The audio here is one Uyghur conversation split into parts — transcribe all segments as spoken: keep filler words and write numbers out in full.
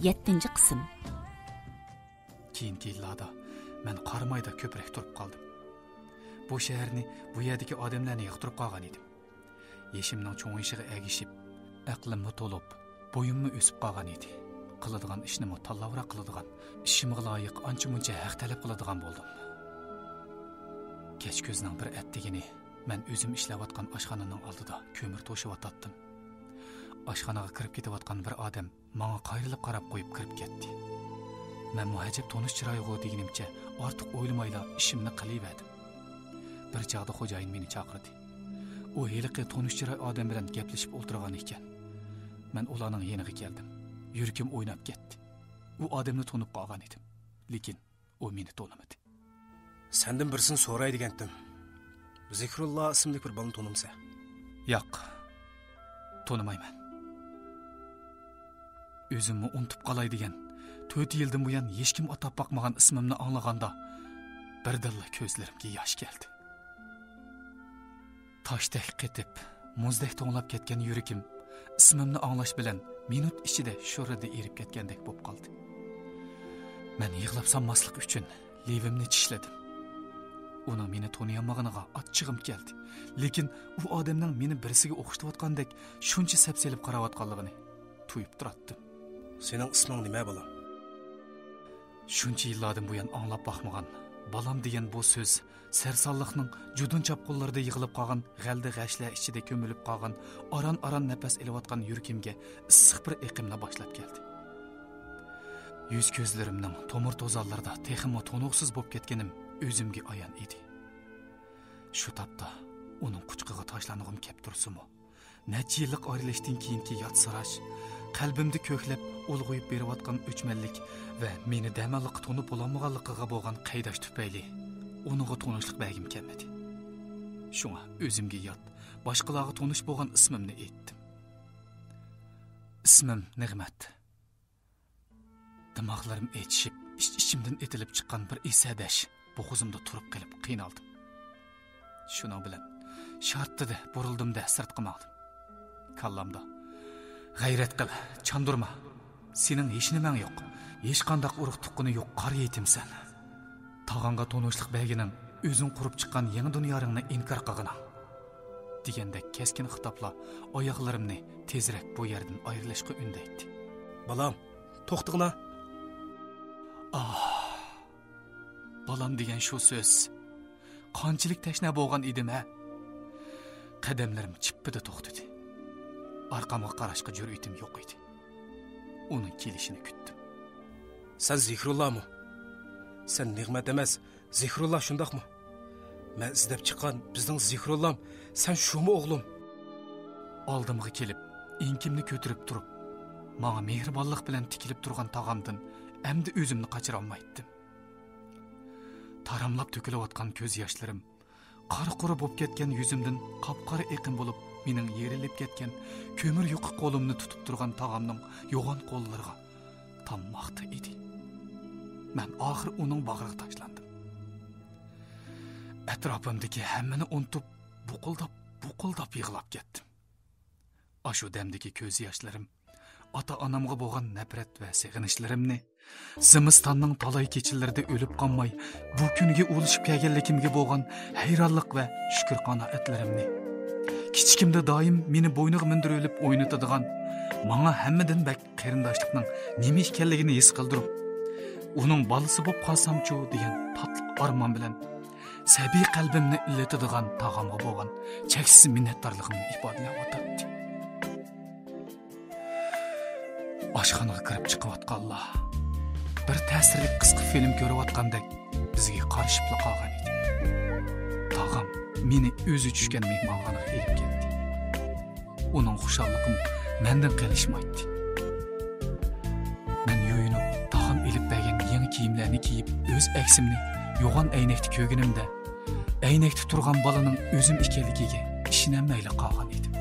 يەتتىنچى قىسىم. كېيىنكى يىللاردا مەن قارامايدا كۆپرەك تۇرۇپ قالدىم. بۇ شەھەرنى، بۇ يەردىكى ئادەملەرنى ياقتۇرۇپ قالغان ئىدىم. يېشىمنىڭ چوڭىيىشىغا ئەگىشىپ، ئەقلىممۇ تولۇپ، بويۇممۇ ئۆسۈپ قالغان ئىدى. قىلىدىغان ئىشنىمۇ تاللاۋراق قىلىدىغان، ئىشىمغا لايىق ئانچە-مۇنچە ھەق تەلەپ قىلىدىغان بولدۇم. كەچ كۈزنىڭ بىر ئەتىگىنى مەن ئۆزۈم ئىشلەۋاتقان ئاشخانىنىڭ ئالدىدا كۆمۈر توشۇۋاتاتتىم. ئاشخانىغا كىرىپ كېتىۋاتقان بىر ئادەم ماڭا قايرىلىپ قاراپ قويۇپ كىرىپ كەتتى. مەنمۇ ئەجەب تونۇش چىرايغۇ دېگىنىمچە ئارتۇق ئويلىمايلا ئىشىمنى قىلىۋەردىم. بىر چاغدا خوجايىن مېنى چاقىردى. ئۇ ھېلىقى تونۇش چىراي ئادەم بىلەن گەپلىشىپ ئولتۇرغان ئىكەن. مەن ئۇلارنىڭ يېنىغا كەلدىم. يۈرىكىم ئويناپ كەتتى. ئۇ ئادەمنى تونۇپ قالغان ئىدىم. لېكىن ئۇ مېنى تونۇمىدى. سەندىن بىرسىنى سوراي دېگەنتىم. زىكرۇللا ئىسىملىك بىر بالىنى تونۇمسەن؟ ياق، تونۇمايمەن. ئۆزۈممۇ ئۇنتۇپ قالاي دېگەن، تۆت يىلدىن بۇيان ھېچكىم ئاتاپ باقمىغان ئىسمىمنى ئاڭلىغاندا، بىردىنلا كۆزلىرىمگە ياش كەلدى. تاشتەك قېتىپ، مۇزدەك توڭلاپ كەتكەن يۈرىكىم ئىسمىمنى ئاڭلاش بىلەن مىنۇت ئىچىدە شورىدە ئېرىپ كەتكەندەك بولۇپ قالدى. مەن يىغلاپ سانماسلىق ئۈچۈن لېۋىمنى چىشلىدىم. ئۇنىڭ مېنى تونۇيالمىغىنىغا ئاچچىقىم كەلدى. لېكىن ئۇ ئادەمنىڭ مېنى بىرسىگە ئوخشىتىۋاتقاندەك شۇنچە سەپسېلىپ قاراۋاتقانلىقىنى تۇيۇپ تۇراتتىم. سېنىڭ ئىسمىڭ نېمە، بالام؟ شۇنچە يىللاردىن بۇيان ئاڭلاپ باقمىغان بالام دېگەن بۇ سۆز سەرسانلىقنىڭ جۇدۇن چاپقۇنلىرىدا يىغىلىپ قالغان غەلدە غەشلەر ئىچىدە كۆمۈلۈپ قالغان، ئاران-ئاران نەپەس ئېلىۋاتقان يۈرىكىمگە ئىسسىق بىر ئېقىملا باشلاپ كەلدى. يۈز-كۆزلىرىمنىڭ تومۇر توزانلىرىدا تېخىمۇ تونۇقسىز بولۇپ كەتكىنىم ئۆزۈمگە ئايان ئىدى. شۇ تاپتا ئۇنىڭ قۇچىقىغا تاشلانغۇم كەپ تۇرسىمۇ، نەچچە يىللىق ئايرىلىشتىن كېيىنكى ياتسىراش، قەلبىمدە كۆكلەپ ئۇلغىيىپ بېرىۋاتقان ئۆچمەنلىك ۋە مېنى دەماللىققا تونۇپ بولالمىغانلىقىغا بولغان قەيداش تۈپەيلى ئۇنىڭغا تونۇشلۇق بەرگۈم كەلمىدى. شۇڭا ئۆزۈمگە يات، باشقىلارغا تونۇش بولغان ئىسمىمنى ئېيتتىم. ئىسمىم نېغمەت. دىماغلىرىم ئېچىشىپ، ئىچ-ئىچىمدىن ئېتىلىپ چىققان بىر ئېسەدەش بوغۇزۇمدا تۇرۇپ قېلىپ قىينالدىم. شۇنىڭ بىلەن شارتتىدە بۇرۇلدۇم-دە سىرتقا ماڭدىم. كاللامدا، «غەيرەت قىل، چاندۇرما. سېنىڭ ھېچنېمەڭ يوق، ھېچقانداق ئۇرۇق-تۇغقىنى يوق قارا يېتىمسەن. تاغاڭغا تونۇشلۇق بەرگىنىڭ ئۆزۈڭ قۇرۇپ چىققان يېڭى دۇنياڭنى ئىنكار قىلغىنىڭ» دېگەندەك كەسكىن خىتابلا ئاياغلىرىمنى تېزرەك بۇ يەردىن ئايرىلىشقا ئۈندەيتتى. «بالام، توختىغىنا.» ئاھ، بالام دېگەن شۇ سۆز. قانچىلىك تەشنا بولغان ئىدىم ھە؟ قەدەملىرىم چىپپىدە توختىدى. ئارقامغا قاراشقا جۈرئىتىم يوق ئىدى. ئۇنىڭ كېلىشىنى كۈتتۈم. «سەن زىكرۇللامۇ؟ سەن نېغمەت ئەمەس، زىكرۇللا شۇنداقمۇ؟ مەن ئىزدەپ چىققان بىزنىڭ زىكرۇللام، سەن شۇمۇ ئوغلۇم؟» ئالدىمغا كېلىپ، ئېڭىكىمنى كۆتۈرۈپ تۇرۇپ، ماڭا مېھرىبانلىق بىلەن تىكىلىپ تۇرغان تاغامدىن ئەمدى ئۆزۈمنى قاچۇرالمايتتىم. تاراملاپ تۆكۈلۈۋاتقان كۆز ياشلىرىم، قارا-قۇرا بولۇپ كەتكەن يۈزۈمدىن قاپقارا ئېقىن بولۇپ، مېنىڭ يېرىلىپ كەتكەن كۆمۈر يۇقا قولۇمنى تۇتۇپ تۇرغان تاغامنىڭ يوغان قوللىرىغا تامماقتا ئىدى. مەن ئاخىر ئۇنىڭ باغرىغا تاشلاندىم. ئەتراپىمدىكى ھەممىنى ئۇنتۇپ، بۇقۇلداپ، بۇقۇلداپ يىغلاپ كەتتىم. ئاشۇ دەمدىكى كۆز ياشلىرىم ئاتا-ئانامغا بولغان نەپرەت ۋە سېغىنىشلىرىمنى، زىمىستاننىڭ تالاي كېچىلىرىدە ئۆلۈپ قالماي، بۇ كۈنگە ئۇلىشىپ كەلگەنلىكىمگە بولغان ھەيرانلىق ۋە شۈكۈر قانائەتلىرىمنى، كىچىكىمدە دائىم مېنى بوينىغا مىندۈرۈۋېلىپ ئوينىتىدىغان، ماڭا ھەممىدىن بەك قېرىنداشلىقنىڭ نېمە ئىكەنلىكىنى ھېس قىلدۇرۇپ، ئۇنىڭ بالىسى بولۇپ قالسامچۇ دېگەن تاتلىق ئارمان بىلەن سەبىي قەلبىمنى ئىللىتىدىغان تاغامغا بولغان چەكسىز مىننەتدارلىقىمنى ئىپادىلەۋاتاتتى. ئاشخانىغا كىرىپ چىقىۋاتقانلار بىر تەسىرلىك قىسقا فىلىم كۆرۈۋاتقاندەك بىزگە قارىشىپلا قالغان ئىدى. تاغام مېنى ئۆزى چۈشكەن مېھمانخانىغا ئېلىپ كەتتى. ئۇنىڭ خۇشاللىقىمۇ مەندىن قېلىشمايتتى. مەن يۇيۇنۇپ، تاغام ئېلىپ بەرگەن يېڭى كىيىملەرنى كىيىپ، ئۆز ئەكسىمنى يوغان ئەينەكتە كۆرگىنىمدە، ئەينەكتە تۇرغان بالىنىڭ ئۆزۈم ئىكەنلىكىگە ئىشىنەلمەيلا قالغان ئىدىم.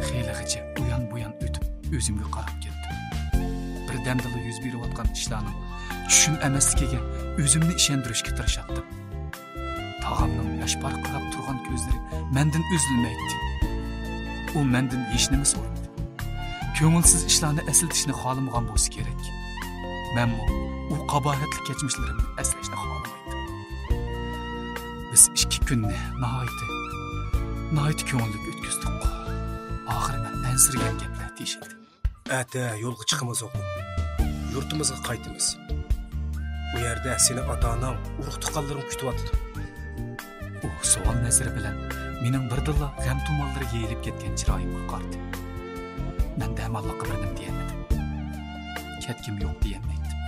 خېلىغىچە ئۇيان-بۇيان ئۆتۈپ، ئۆزۈمگە قاراپ كەتتىم. بىردەمدىلا يۈز بېرىۋاتقان ئىشلارنىڭ چۈشۈم ئەمەسلىكىگە ئۆزۈمنى ئىشەندۈرۈشكە تىرىشاتتىم. تاغامنىڭ ياش پارقىراپ تۇرغان كۆزلىرى مەندىن ئۈزۈلمەيتتى. ئۇ مەندىن ھېچنېمە سورىمىدى. كۆڭۈلسىز ئىشلارنى ئەسلىتىشنى خالىمىغان بولسا كېرەك. مەنمۇ ئۇ قاباھەتلىك كەچمىشلىرىمنى ئەسلەشنى خالىمايتتىم. بىز ئىككى كۈننى ناھايىتى، ناھايىتى كۆڭۈللۈك ئۆتكۈزدۇق. ئاخىرى مەن ئەنسىرىگەن گەپلەر تېشىلدى. ئەتە يولغا چىقىمىز، ئوغلۇم. يۇرتىمىزغا قايتىمىز. ئۇ يەردە سېنى ئاتا-ئاناڭ، ئۇرۇق-تۇغقانلىرىڭ كۈتۈۋاتىدۇ. ئۇ سوئال نەزىرى بىلەن مېنىڭ بىردىنلا غەم تۇمانلىرى يېيىلىپ كەتكەن چىرايىمغا قارىدى. مەن دەماللىققا بىر نېمە دېيەلمىدىم. كەتكۈم يوق دېيەلمەيتتىم.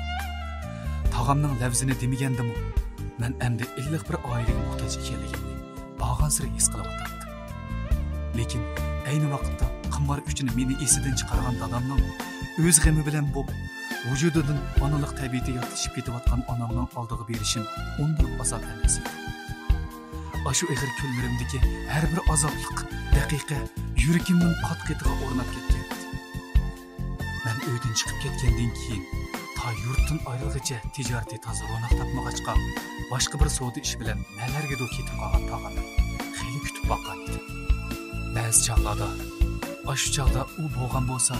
تاغامنىڭ لەۋزىنى دېمىگەندىمۇ، مەن ئەمدى ئىللىق بىر ئائىلىگە موھتاج ئىكەنلىكىمنى بارغانسېرى ھېس قىلىۋاتاتتىم. لېكىن ئەينى ۋاقىتتا قىمار ئۈچۈن مېنى ئېسىدىن چىقارغان دادامنىڭ ئۆز غېمى بىلەن بولۇپ، ۋۇجۇدىدىن ئانىلىق تەبىئىتى ياتلىشىپ كېتىۋاتقان ئانامنىڭ ئالدىغا بېرىشىم ئۇنداق ئازاب ئەمەس ئىدى. ئاشۇ ئېغىر كۈنلىرىمدىكى ھەر بىر ئازابلىق دەقىقە يۈرىكىمنىڭ قات-قېتىغا ئورناپ كەتكەن ئىدى. مەن ئۆيدىن چىقىپ كەتكەندىن كېيىن، تا يۇرتتىن ئايرىلغىچە تىجارىتى تازا روناق تاپمىغاچقا، باشقا بىر سودا ئىش بىلەن نەلەرگىدۇر كېتىپ قالغان تاغامنى خېلى كۈتۈپ باققان ئىدىم. بەزى چاغلاردا، ئاشۇ چاغدا ئۇ بولغان بولسا،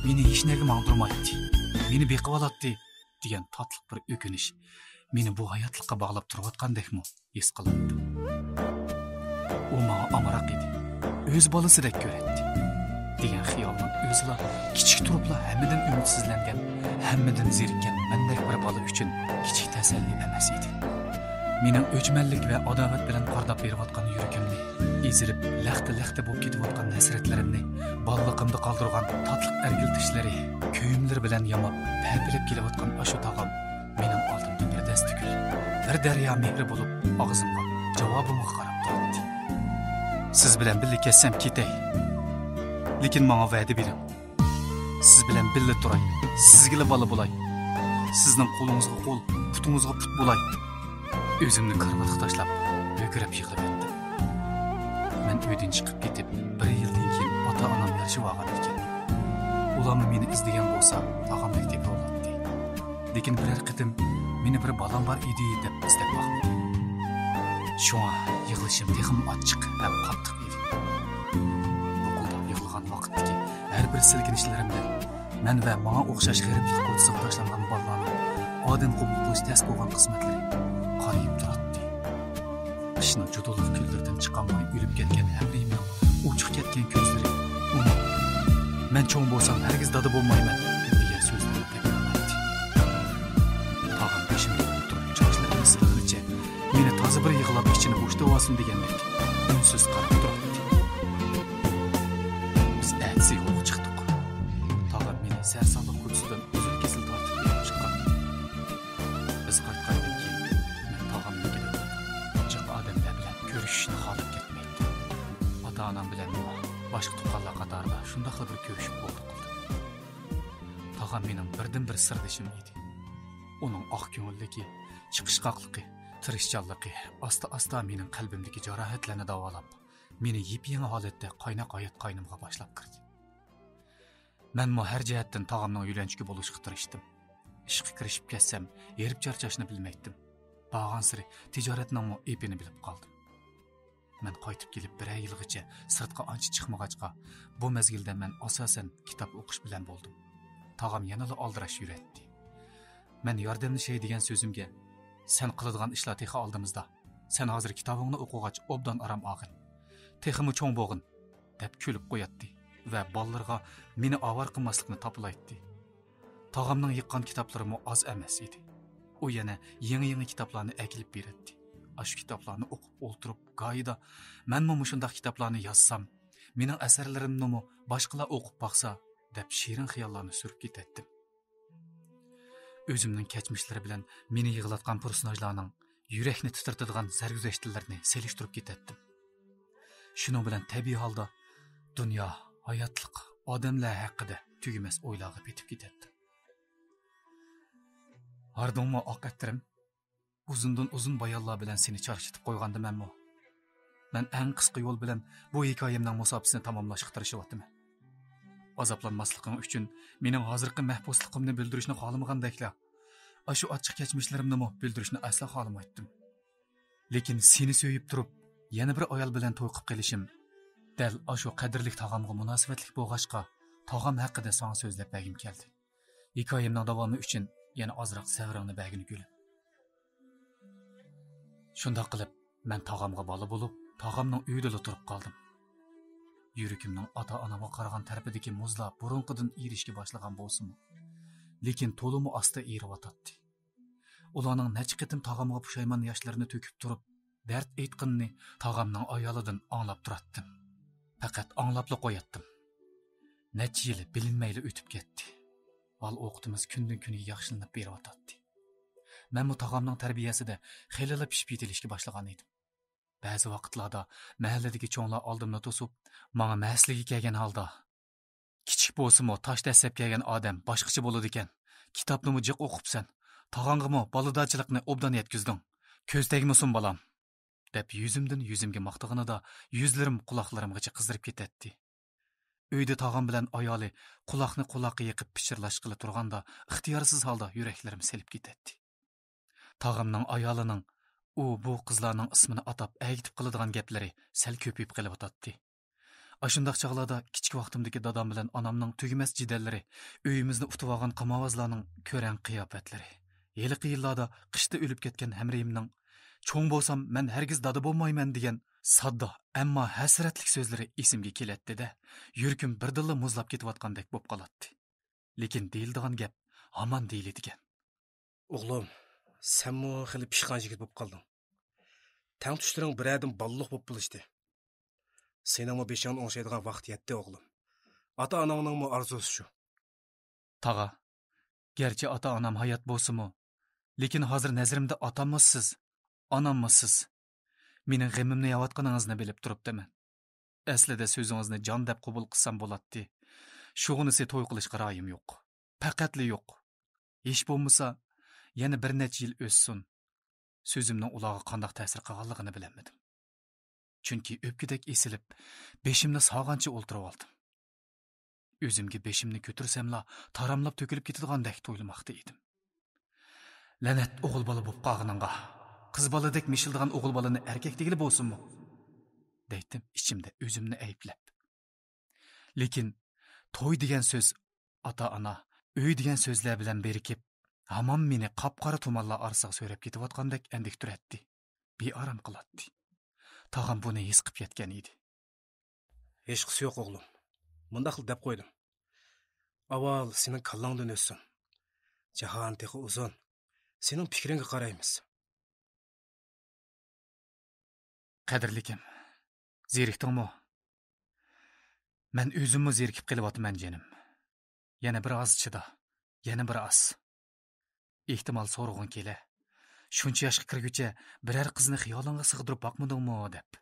مېنى ھېچنەگە ماڭدۇرمايتتى، مېنى بېقىۋالاتتى، دېگەن تاتلىق بىر ئۆكۈنۈش مېنى بۇ ھاياتلىققا باغلاپ تۇرۇۋاتقاندەكمۇ ھېس قىلاتتىم. ئۇ ماڭا ئامراق ئىدى، ئۆز بالىسىدەك كۆرەتتى، دېگەن خىيالنىڭ ئۆزىلا كىچىك تۇرۇپلا ھەممىدىن ئۈمىدسىزلەنگەن، ھەممىدىن زېرىككەن مەندەك بىر بالا ئۈچۈن كىچىك تەسەللى ئەمەس ئىدى. مېنىڭ ئۆچمەنلىك ۋە ئاداۋەت بىلەن قارىداپ بېرىۋاتقان يۈرىكىمنى، ئېزىلىپ لەختە-لەختە بولۇپ كېتىۋاتقان ھەسرەتلىرىمنى، بالىلىقىمدا قالدۇرغان تاتلىق ئەركىلىتىشلىرى، كۆيۈملىرى بىلەن ياماپ، پەپىلەپ كېلىۋاتقان ئاشۇ تاغام مېنىڭ ئالدىمدا بىر دەستە گۈل، بىر دەريا مېھرى بولۇپ، ئاغزىمغا، جاۋابىمغا قاراپ تۇراتتى. سىز بىلەن بىللە كەتسەم كېتەي. لېكىن ماڭا ۋەدە بېرىڭ. سىز بىلەن بىللە تۇراي. سىزگىلا بالا بولاي. سىزنىڭ قولىڭىزغا قول، پۇتىڭىزغا پۇت بولاي. ئۆزۈمنى كارىۋاتقا تاشلاپ، ھۆركىرەپ يىغلىۋەتتىم. مەن ئۆيدىن چىقىپ كېتىپ، بىر يىلدىن كېيىن ئاتا-ئانام يارىشىۋالغان ئىكەن. ئۇلارمۇ مېنى ئىزدىگەن بولسا، تاغامدەك تېپىۋالاتتى. لېكىن بىرەر قېتىم مېنى بىر بالام بار ئىدى دەپ ئىزدەپ باقمىدى. شۇڭا يىغلىشىم تېخىمۇ ئاچچىق ھەم قاتتىق ئىدى. بۇقۇلداپ يىغلىغان ۋاقىتتىكى ھەر بىر سىلكىنىشلىرىمدە مەن ۋە ماڭا ئوخشاش غېرىبلىق كوچىسىغا تاشلانغان بالىلارنىڭ ئادەم قوبۇل قىلىش تەس بولغان قىسمەتلىرى قارىيىپ تۇراتتى. قىشنىڭ جۇدۇنلۇق كۈنلىرىدىن چىقالماي ئۆلۈپ كەتكەن ھەمرىيىمنىڭ ئوچۇق كەتكەن كۆزلىرى ئۇنىڭ «مەن چوڭ بولسام ھەرگىز دادا بولمايمەن» دېگەن سۆزلىرىنى تەكرارلايتتى. تاغام بېشىمنى قوقۇپ تۇرۇپ، چاچلىرىمنى سىلىغىنىچە، مېنى تازا بىر يىغلاپ ئىچىنى بوشىتىۋالسۇن دېگەندەك ئۈنسىز قاراپ تۇراتتى. بىز ئەتىسى يولغا چىقتۇق. تاغام مېنى سەرسانلىق كوچىسىدىن ئۈزۈل-كېسىل تارتىپ ئېلىپ چىققان. بىز قايتقاندىن كېيىن مەن تاغامنىڭكىدە جىق ئادەملەر بىلەن كۆرۈشۈشنى خالاپ كەتمەيتتىم. ئاتا-ئانام بىلەنمۇ، باشقا تۇغقانلار قاتارىدا شۇنداقلا بىر كۆرۈشۈپ بولدى قىلدى. تاغام مېنىڭ بىردىنبىر سىردىشىم ئىدى. ئۇنىڭ ئاق كۆڭۈللۈكى، چىقىشقاقلىقى، تىرىشچانلىقى ئاستا-ئاستا مېنىڭ قەلبىمدىكى جاراھەتلەرنى داۋالاپ، مېنى يېپيېڭى ھالەتتە قايناق ھايات قاينىمىغا باشلاپ كىردى. مەنمۇ ھەر جەھەتتىن تاغامنىڭ يۆلەنچۈكى بولۇشقا تىرىشتىم. ئىشقا كىرىشىپ كەتسەم، ھېرىپ چارچاشنى بىلمەيتتىم. بارغانسېرى تىجارەتنىڭمۇ ئېپىنى بىلىپ قالدىم. مەن قايتىپ كېلىپ بىرەر يىلغىچە سىرتقا ئانچە چىقمىغاچقا، بۇ مەزگىلدە مەن ئاساسەن كىتاب ئوقۇش بىلەن بولدۇم. تاغام يەنىلا ئالدىراش يۈرەتتى. مەن ياردەملىشەي دېگەن سۆزۈمگە، «سەن قىلىدىغان ئىشلار تېخى ئالدىمىزدا. سەن ھازىر كىتابىڭنى ئوقۇغاچ، ئوبدان ئارام ئالغىن. تېخىمۇ چوڭ بولغىن» دەپ كۈلۈپ قوياتتى ۋە بالىلىرىغا مېنى ئاۋارە قىلماسلىقنى تاپىلايتتى. تاغامنىڭ يىغقان كىتابلىرىمۇ ئاز ئەمەس ئىدى. ئۇ يەنە يېڭى-يېڭى كىتابلارنى ئەكېلىپ بېرەتتى. ئاشۇ كىتابلارنى ئوقۇپ ئولتۇرۇپ، گاھىدا «مەنمۇ مۇشۇنداق كىتابلارنى يازسام، مېنىڭ ئەسەرلىرىمنىمۇ باشقىلار ئوقۇپ باقسا» دەپ شېرىن خىياللارنى سۈرۈپ كېتەتتىم. ئۆزۈمنىڭ كەچمىشلىرى بىلەن مېنى يىغلاتقان پېرسوناژلارنىڭ يۈرەكنى تىترىتىدىغان سەرگۈزەشتلىرىنى سېلىشتۇرۇپ كېتەتتىم. شۇنىڭ بىلەن تەبىئىي ھالدا دۇنيا، ھاياتلىق، ئادەملەر ھەققىدە تۈگىمەس ئويلارغا پېتىپ كېتەتتىم. ھاردۇڭمۇ ئاق ئەتىرىم؟ ئۇزۇندىن ئۇزۇن بايانلار بىلەن سېنى چارچىتىپ قويغاندىمەنمۇ؟ مەن ئەڭ قىسقا يول بىلەن بۇ ھېكايەمنىڭ مۇساپىسىنى تاماملاشقا تىرىشىۋاتىمەن. ئازابلانماسلىقىڭ ئۈچۈن مېنىڭ ھازىرقى مەھبۇسلۇقۇمنى بىلدۈرۈشنى خالىمىغاندەكلا، ئاشۇ ئاچچىق كەچمىشلىرىمنىمۇ بىلدۈرۈشنى ئەسلا خالىمايتتىم. لېكىن سېنى سۆيۈپ تۇرۇپ، يەنە بىر ئايال بىلەن توي قىلىپ قېلىشىم دەل ئاشۇ قەدىرلىك تاغامغا مۇناسىۋەتلىك بولغاچقا، تاغام ھەققىدە ساڭا سۆزلەپ بەرگۈم كەلدى. ھېكايەمنىڭ داۋامى ئۈچۈن يەنە ئازراق سەۋرىڭنى بەرگىن، گۈلۈم. شۇنداق قىلىپ، مەن تاغامغا بالا بولۇپ، تاغامنىڭ ئۆيىدىلا تۇرۇپ قالدىم. يۈرىكىمنىڭ ئاتا-ئانامغا قارىغان تەرىپىدىكى مۇزلار بۇرۇنقىدىن ئېرىشكە باشلىغان بولسىمۇ، لېكىن تولىمۇ ئاستا ئېرىۋاتاتتى. ئۇلارنىڭ نەچچە قېتىم تاغامغا پۇشايمان ياشلىرىنى تۆكۈپ تۇرۇپ، دەرد ئېيتقىنىنى تاغامنىڭ ئايالىدىن ئاڭلاپ تۇراتتىم. پەقەت ئاڭلاپلا قوياتتىم. نەچچە يىل بىلىنمەيلا ئۆتۈپ كەتتى. بال ئوقىتىمىز كۈندىن-كۈنگە ياخشىلىنىپ بېرىۋاتاتتى. مەنمۇ تاغامنىڭ تەربىيەسىدە خېلىلا پىشىپ يېتىلىشكە باشلىغان ئىدىم. بەزى ۋاقىتلاردا مەھەللىدىكى چوڭلار ئالدىمنى توسۇپ، ماڭا مەسلىگە كەلگەن ھالدا، «كىچىك بولسىمۇ تاش دەسسەپ كەلگەن ئادەم باشقىچە بولىدىكەن. كىتابنىمۇ جىق ئوقۇپسەن. تاغاڭغىمۇ بالىدارچىلىقنى ئوبدان يەتكۈزدۈڭ. كۆز تەگمىسۇن، بالام!» دەپ يۈزۈمدىن يۈزۈمگە ماختىغىنىدا يۈزلىرىم قۇلاقلىرىمغىچە قىزىرىپ كېتەتتى. ئۆيدە تاغام بىلەن ئايالى قۇلاقنى قۇلاققا يېقىپ پىچىرلاشقىلى تۇرغاندا ئىختىيارسىز ھالدا يۈرەكلىرىم سېلىپ كېتەتتى. تاغامنىڭ ئايالىنىڭ ئۇ بۇ قىزلارنىڭ ئىسمىنى ئاتاپ ئەگىتىپ قىلىدىغان گەپلىرى سەل كۆپىيىپ قېلىۋاتاتتى. ئاشۇنداق چاغلاردا كىچىك ۋاقتىمدىكى دادام بىلەن ئانامنىڭ تۈگىمەس جېدەللىرى، ئۆيىمىزنى ئۇتۇۋالغان قىمارۋازلارنىڭ كۆرەڭ قىياپەتلىرى، ھېلىقى يىللاردا قىشتا ئۆلۈپ كەتكەن ھەمرىيىمنىڭ «چوڭ بولسام، مەن ھەرگىز دادا بولمايمەن» دېگەن ساددا، ئەمما ھەسرەتلىك سۆزلىرى ئېسىمگە كېلەتتى-دە، يۈرىكىم بىردىنلا مۇزلاپ كېتىۋاتقاندەك بولۇپ قالاتتى. لېكىن دېيىلىدىغان گەپ ھامان دېيىلىدىكەن. ئوغلۇم، سەنمۇ خېلى پىشقان يىگىت بولۇپ قالدىڭ. تەڭتۇشلىرىڭ بىرەردىن بالىلىق بولۇپ بولۇشتى. سېنىڭمۇ بېشىڭنى ئوڭشايدىغان ۋاقىت يەتتى، ئوغلۇم. ئاتا-ئاناڭنىڭمۇ ئارزۇسى شۇ. تاغا، گەرچە ئاتا-ئانام ھايات بولسىمۇ، لېكىن ھازىر نەزىرىمدە ئاتاممۇ سىز، ئاناممۇ سىز. مېنىڭ غېمىمنى يەۋاتقىنىڭىزنى بىلىپ تۇرۇپتىمەن. ئەسلىدە سۆزىڭىزنى جان دەپ قوبۇل قىلسام بولاتتى. شۇغىنىسى توي قىلىشقا رايىم يوق. پەقەتلا يوق. ھېچ بولمىسا، يەنە بىر نەچچە يىل ئۆتسۇن. سۆزۈمنىڭ ئۇلارغا قانداق تەسىر قىلغانلىقىنى بىلەلمىدىم. چۈنكى ئۆپكىدەك ئېسىلىپ، بېشىمنى ساغانچە ئولتۇرۇۋالدىم. ئۆزۈمگە بېشىمنى كۆتۈرسەملا، تاراملاپ تۆكۈلۈپ كېتىدىغاندەك تۇيۇلماقتا ئىدىم. «لەنەت ئوغۇل بالا بولۇپ قالغىنىڭغا! قىز بالىدەك مىشىلدىغان ئوغۇل بالىنى ئەركەك دېگىلى بولسۇنمۇ؟» دەيتتىم ئىچىمدە ئۆزۈمنى ئەيىبلەپ. لېكىن توي دېگەن سۆز، ئاتا-ئانا، ئۆي دېگەن سۆزلەر بىلەن بىرىكىپ، ھامان مېنى قاپقارا تۇمانلار ئارىسىغا سۆرەپ كېتىۋاتقاندەك ئەندىكتۈرەتتى، بىئارام قىلاتتى. تاغام بۇنى ھېس قىپ يەتكەن ئىدى. ھېچقىسى يوق، ئوغلۇم. مۇنداقلا دەپ قويدۇم. ئاۋۋال سېنىڭ كاللاڭدىن ئۆتسۇن. جاھان تېخى ئۇزۇن. سېنىڭ پىكرىڭگە قارايمىز. قەدىرلىكىم، زېرىكتىڭمۇ؟ مەن ئۆزۈممۇ زېرىكىپ قېلىۋاتىمەن، جېنىم. يەنە بىر ئاز چىدا، يەنە بىر ئاز. ئېھتىمال سورىغۇڭ كېلە، «شۇنچە ياشقا كىرگۈچە بىرەر قىزنى خىيالىڭغا سىغدۇرۇپ باقمىدىڭمۇ؟» دەپ.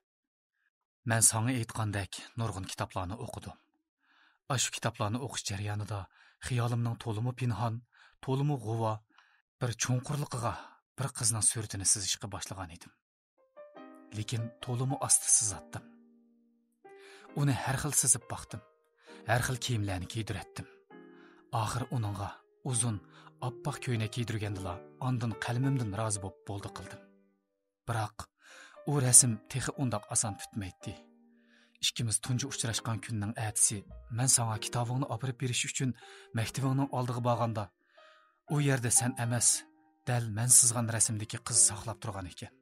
مەن ساڭا ئېيتقاندەك نۇرغۇن كىتابلارنى ئوقۇدۇم. ئاشۇ كىتابلارنى ئوقۇش جەريانىدا خىيالىمنىڭ تولىمۇ پىنھان، تولىمۇ غۇۋا، بىر چوڭقۇرلۇقىغا بىر قىزنىڭ سۈرىتىنى سىزىشقا باشلىغان ئىدىم. لېكىن تولىمۇ ئاستا سىزاتتىم. ئۇنى ھەر خىل سىزىپ باقتىم. ھەر خىل كىيىملەرنى كىيدۈرەتتىم. ئاخىر ئۇنىڭغا ئۇزۇن، ئاپئاق كۆينەك كىيدۈرگەندىلا ئاندىن قەلىمىمدىن رازى بوپ بولدى قىلدىم. بىراق، ئۇ رەسىم تېخى ئۇنداق ئاسان پۈتمەيتتى. ئىككىمىز تۇنجى ئۇچراشقان كۈننىڭ ئەتىسى مەن ساڭا كىتابىڭنى ئاپىرىپ بېرىش ئۈچۈن مەكتىۋىڭنىڭ ئالدىغا بارغاندا، ئۇ يەردە سەن ئەمەس، دەل مەن سىزغان رەسىمدىكى قىز ساقلاپ تۇرغان ئىكەن.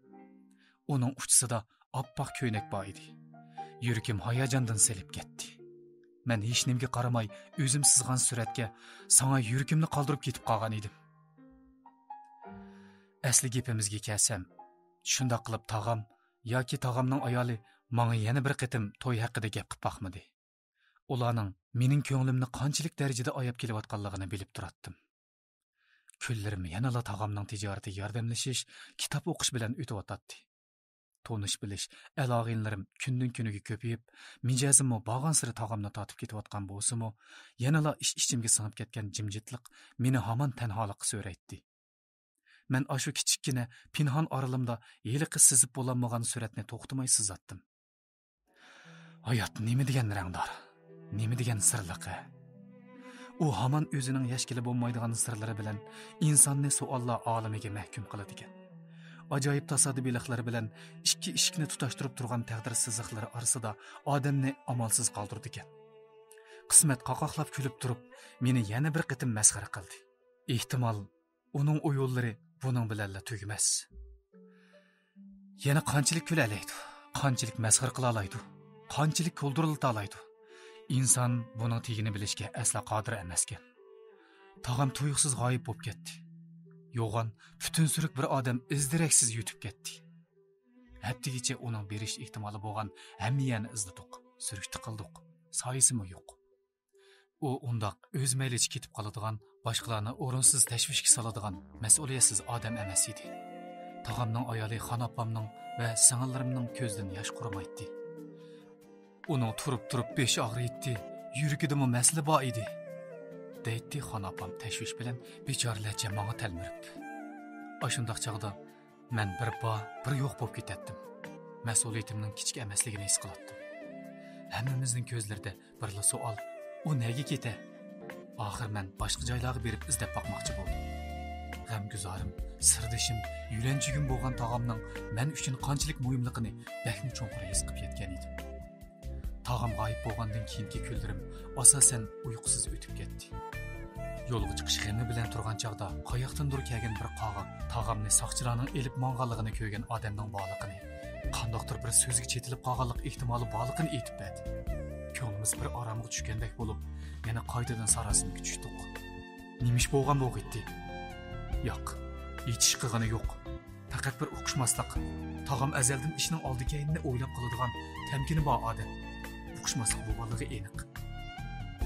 ئۇنىڭ ئۇچىسىدا ئاپئاق كۆينەك بار ئىدى. يۈرىكىم ھاياجاندىن سېلىپ كەتتى. مەن ھېچنېمىگە قارىماي، ئۆزۈم سىزغان سۈرەتكە ساڭا يۈرىكىمنى قالدۇرۇپ كېتىپ قالغان ئىدىم. ئەسلى گېپىمىزگە كەلسەم، شۇنداق قىلىپ تاغام ياكى تاغامنىڭ ئايالى ماڭا يەنە بىر قېتىم توي ھەققىدە گەپ قىپ باقمىدى. ئۇلارنىڭ مېنىڭ كۆڭلۈمنى قانچىلىك دەرىجىدە ئاياپ كېلىۋاتقانلىقىنى بىلىپ تۇراتتىم. كۈنلىرىم يەنىلا تاغامنىڭ تىجارىتىگە ياردەملىشىش، كىتاب ئوقۇش بىلەن ئۆتۈۋاتاتتى. تونۇش بىلىش، ئەل-ئاغىنىلىرىم كۈندىن-كۈنگە كۆپىيىپ، مىجەزىممۇ بارغانسېرى تاغامنى تارتىپ كېتىۋاتقان بولسىمۇ، يەنىلا ئىچ-ئىچىمگە سىڭىپ كەتكەن جىمجىتلىق مېنى ھامان تەنھالىققا سۆرەيتتى. مەن ئاشۇ كىچىككىنە، پىنھان ئارىلىمدا ھېلىقى سىزىپ بولالمىغان سۈرەتنى توختىماي سىزاتتىم. ھايات نېمە دېگەن رەڭدار، نېمە دېگەن سىرلىق ھە! ئۇ ھامان ئۆزىنىڭ يەشكىلى بولمايدىغان سىرلىرى بىلەن ئىنساننى سوئاللار ئالىمىگە مەھكۇم قىلىدىكەن. ئاجايىپ تاسادىپىيلىقلىرى بىلەن ئىككى ئىشىكنى تۇتاشتۇرۇپ تۇرغان تەقدىر سىزىقلىرى ئارىسىدا ئادەمنى ئامالسىز قالدۇرىدىكەن. قىسمەت قاقاقلاپ كۈلۈپ تۇرۇپ، مېنى يەنە بىر قېتىم مەسخىرە قىلدى. ئېھتىمال، ئۇنىڭ ئويۇنلىرى بۇنىڭ بىلەنلا تۈگىمەس. يەنە قانچىلىك كۈلەلەيدۇ؟ قانچىلىك مەسخىرە قىلالايدۇ؟ قانچىلىك كولدۇرلىتالايدۇ؟ ئىنسان بۇنىڭ تېگىنى بىلىشكە ئەسلا قادىر ئەمەسكەن. تاغام تۇيۇقسىز غايىب بولۇپ كەتتى. يوغان، پۈتۈن سۈرۈك بىر ئادەم ئىز-دېرەكسىز يۆتۈپ كەتتى. ھەپتىگىچە ئۇنىڭ بېرىش ئېھتىمالى بولغان ھەممە يەرنى ئىزلىدۇق، سۈرۈشتە قىلدۇق، سايىسىمۇ يوق. ئۇ ئۇنداق ئۆز مەيلىچە كېتىپ قالىدىغان، باشقىلارنى ئورۇنسىز تەشۋىشكە سالىدىغان مەسئۇلىيەتسىز ئادەم ئەمەس ئىدى. تاغامنىڭ ئايالى خان ئاپامنىڭ ۋە سىڭىللىرىمنىڭ كۆزىدىن ياش قۇرۇمايتتى. ئۇنىڭ تۇرۇپ-تۇرۇپ بېشى ئاغرىيتتى، يۈرىكىدىمۇ مەسىلە بار ئىدى، دەيتتى خان ئاپام تەشۋىش بىلەن بىچارىلەرچە ماڭا تەلمۈرۈپ. ئاشۇنداق چاغدا مەن بىر بار، بىر يوق بولۇپ كېتەتتىم. مەسئۇلىيىتىمنىڭ كىچىك ئەمەسلىكىنى ھېس قىلاتتىم. ھەممىمىزنىڭ كۆزلىرىدە بىرلا سوئال، ئۇ نەگە كېتە؟ ئاخىر مەن باشقا جايلارغا بېرىپ ئىزدەپ باقماقچى بولدۇم. غەمگۈزارىم، سىردىشىم، يۆلەنچۈگۈم بولغان تاغامنىڭ مەن ئۈچۈن قانچىلىك مۇھىملىقىنى بەكمۇ چوڭقۇر ھېس قىلىپ يەتكەن ئىدىم. تاغام غايىب بولغاندىن كېيىنكى كۈنلىرىم ئاساسەن ئۇيقۇسىز ئۆتۈپ كەتتى. يولغا چىقىش غېمى بىلەن تۇرغان چاغدا قاياقتىندۇر كەلگەن بىر قاغا تاغامنى ساقچىلارنىڭ ئېلىپ ماڭغانلىقىنى كۆرگەن ئادەمنىڭ بارلىقىنى، قانداقتۇر بىر سۆزگە چېتىلىپ قالغانلىق ئېھتىمالى بارلىقىنى ئېيتىپ بەردى. كۆڭلىمىز بىر ئارامغا چۈشكەندەك بولۇپ، يەنە قايتىدىن ساراسىمىگە چۈشتۇق. نېمە ئىش بولغان بولغىيتتى؟ ياق، ھېچ ئىش قىلغىنى يوق. پەقەت بىر ئۇقۇشماسلىق. تاغام ئەزەلدىن ئىشنىڭ ئالدى كەينىنى ئويلاپ قىلىدىغان تەمكىنى بار ئادەم. ئۇقۇشماسلىق بولغانلىقى ئېنىق.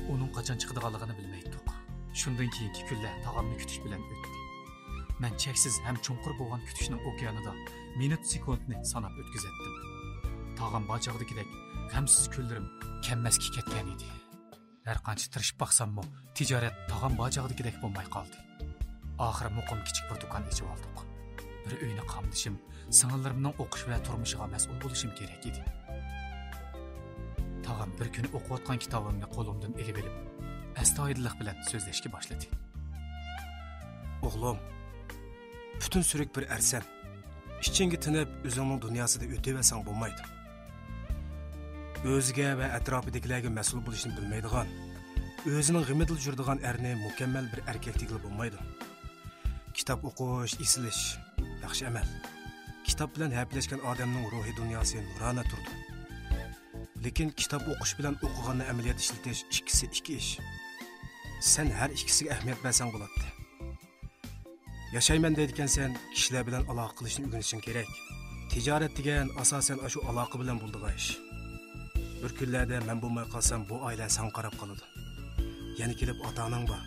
ئۇنىڭ قاچان چىقىدىغانلىقىنى بىلمەيتتۇق. شۇندىن كېيىنكى كۈنلەر تاغامنى كۈتۈش بىلەن ئۆتتى. مەن چەكسىز ھەم چوڭقۇر بولغان كۈتۈشنىڭ ئوكيانىدا مىنۇت سېكۇنتنى ساناپ ئۆتكۈزەتتىم. تاغام بار چاغدىكىدەك غەمسىز كۈنلىرىم كەممەسكە كەتكەن ئىدى. ھەر قانچە تىرىشىپ باقساممۇ، تىجارەت تاغام بار چاغدىكىدەك بولماي قالدى. ئاخىرى مۇقىم كىچىك بىر دۇكان ئېچىۋالدۇق. بىر ئۆينى قامدىشىم، سىڭىللىرىمنىڭ ئوقۇش ۋە تۇرمۇشىغا مەسئۇل بولۇشۇم كېرەك ئىدى. تاغام بىر كۈنى ئوقۇۋاتقان كىتابىمنى قولۇمدىن ئېلىۋېلىپ، ئەستايىدىللىق بىلەن سۆزلەشكە باشلىدى. ئوغلۇم، پۈتۈن سۈرۈك بىر ئەرسەن. ئىچىڭگە تىنىپ، ئۆزۈڭنىڭ دۇنياسىدا ئۆتۈۋەرسەڭ بولمايدۇ. ئۆزىگە ۋە ئەتراپىدىكىلەرگە مەسئۇل بولۇشنى بىلمەيدىغان، ئۆزىنىڭ غېمىدىلا يۈرىدىغان ئەرنى مۇكەممەل بىر ئەركەك دېگىلى بولمايدۇ. كىتاب ئوقۇش، ئېسىلىش، ياخشى ئەمەل. كىتاب بىلەن ھەپىلەشكەن ئادەمنىڭ روھىي دۇنياسى نۇرانە تۇرىدۇ. لېكىن كىتاب ئوقۇش بىلەن ئوقۇغاننى ئەمەلىيەتتە ئىشلىتىش ئىككىسى ئىككى ئىش. سەن ھەر ئىككىسىگە ئەھمىيەت بەرسەڭ بولاتتى. ياشايمەن دەيدىكەنسەن، كىشىلەر بىلەن ئالاقە قىلىشنى ئۆگىنىشىڭ كېرەك. تىجارەت دېگەن ئاساسەن ئاشۇ ئالاقە بىلەن بولىدىغان ئىش. بىر كۈنلەردە مەن بولماي قالسام، بۇ ئائىلە ساڭا قاراپ قالىدۇ. يەنە كېلىپ ئاتا-ئاناڭ بار.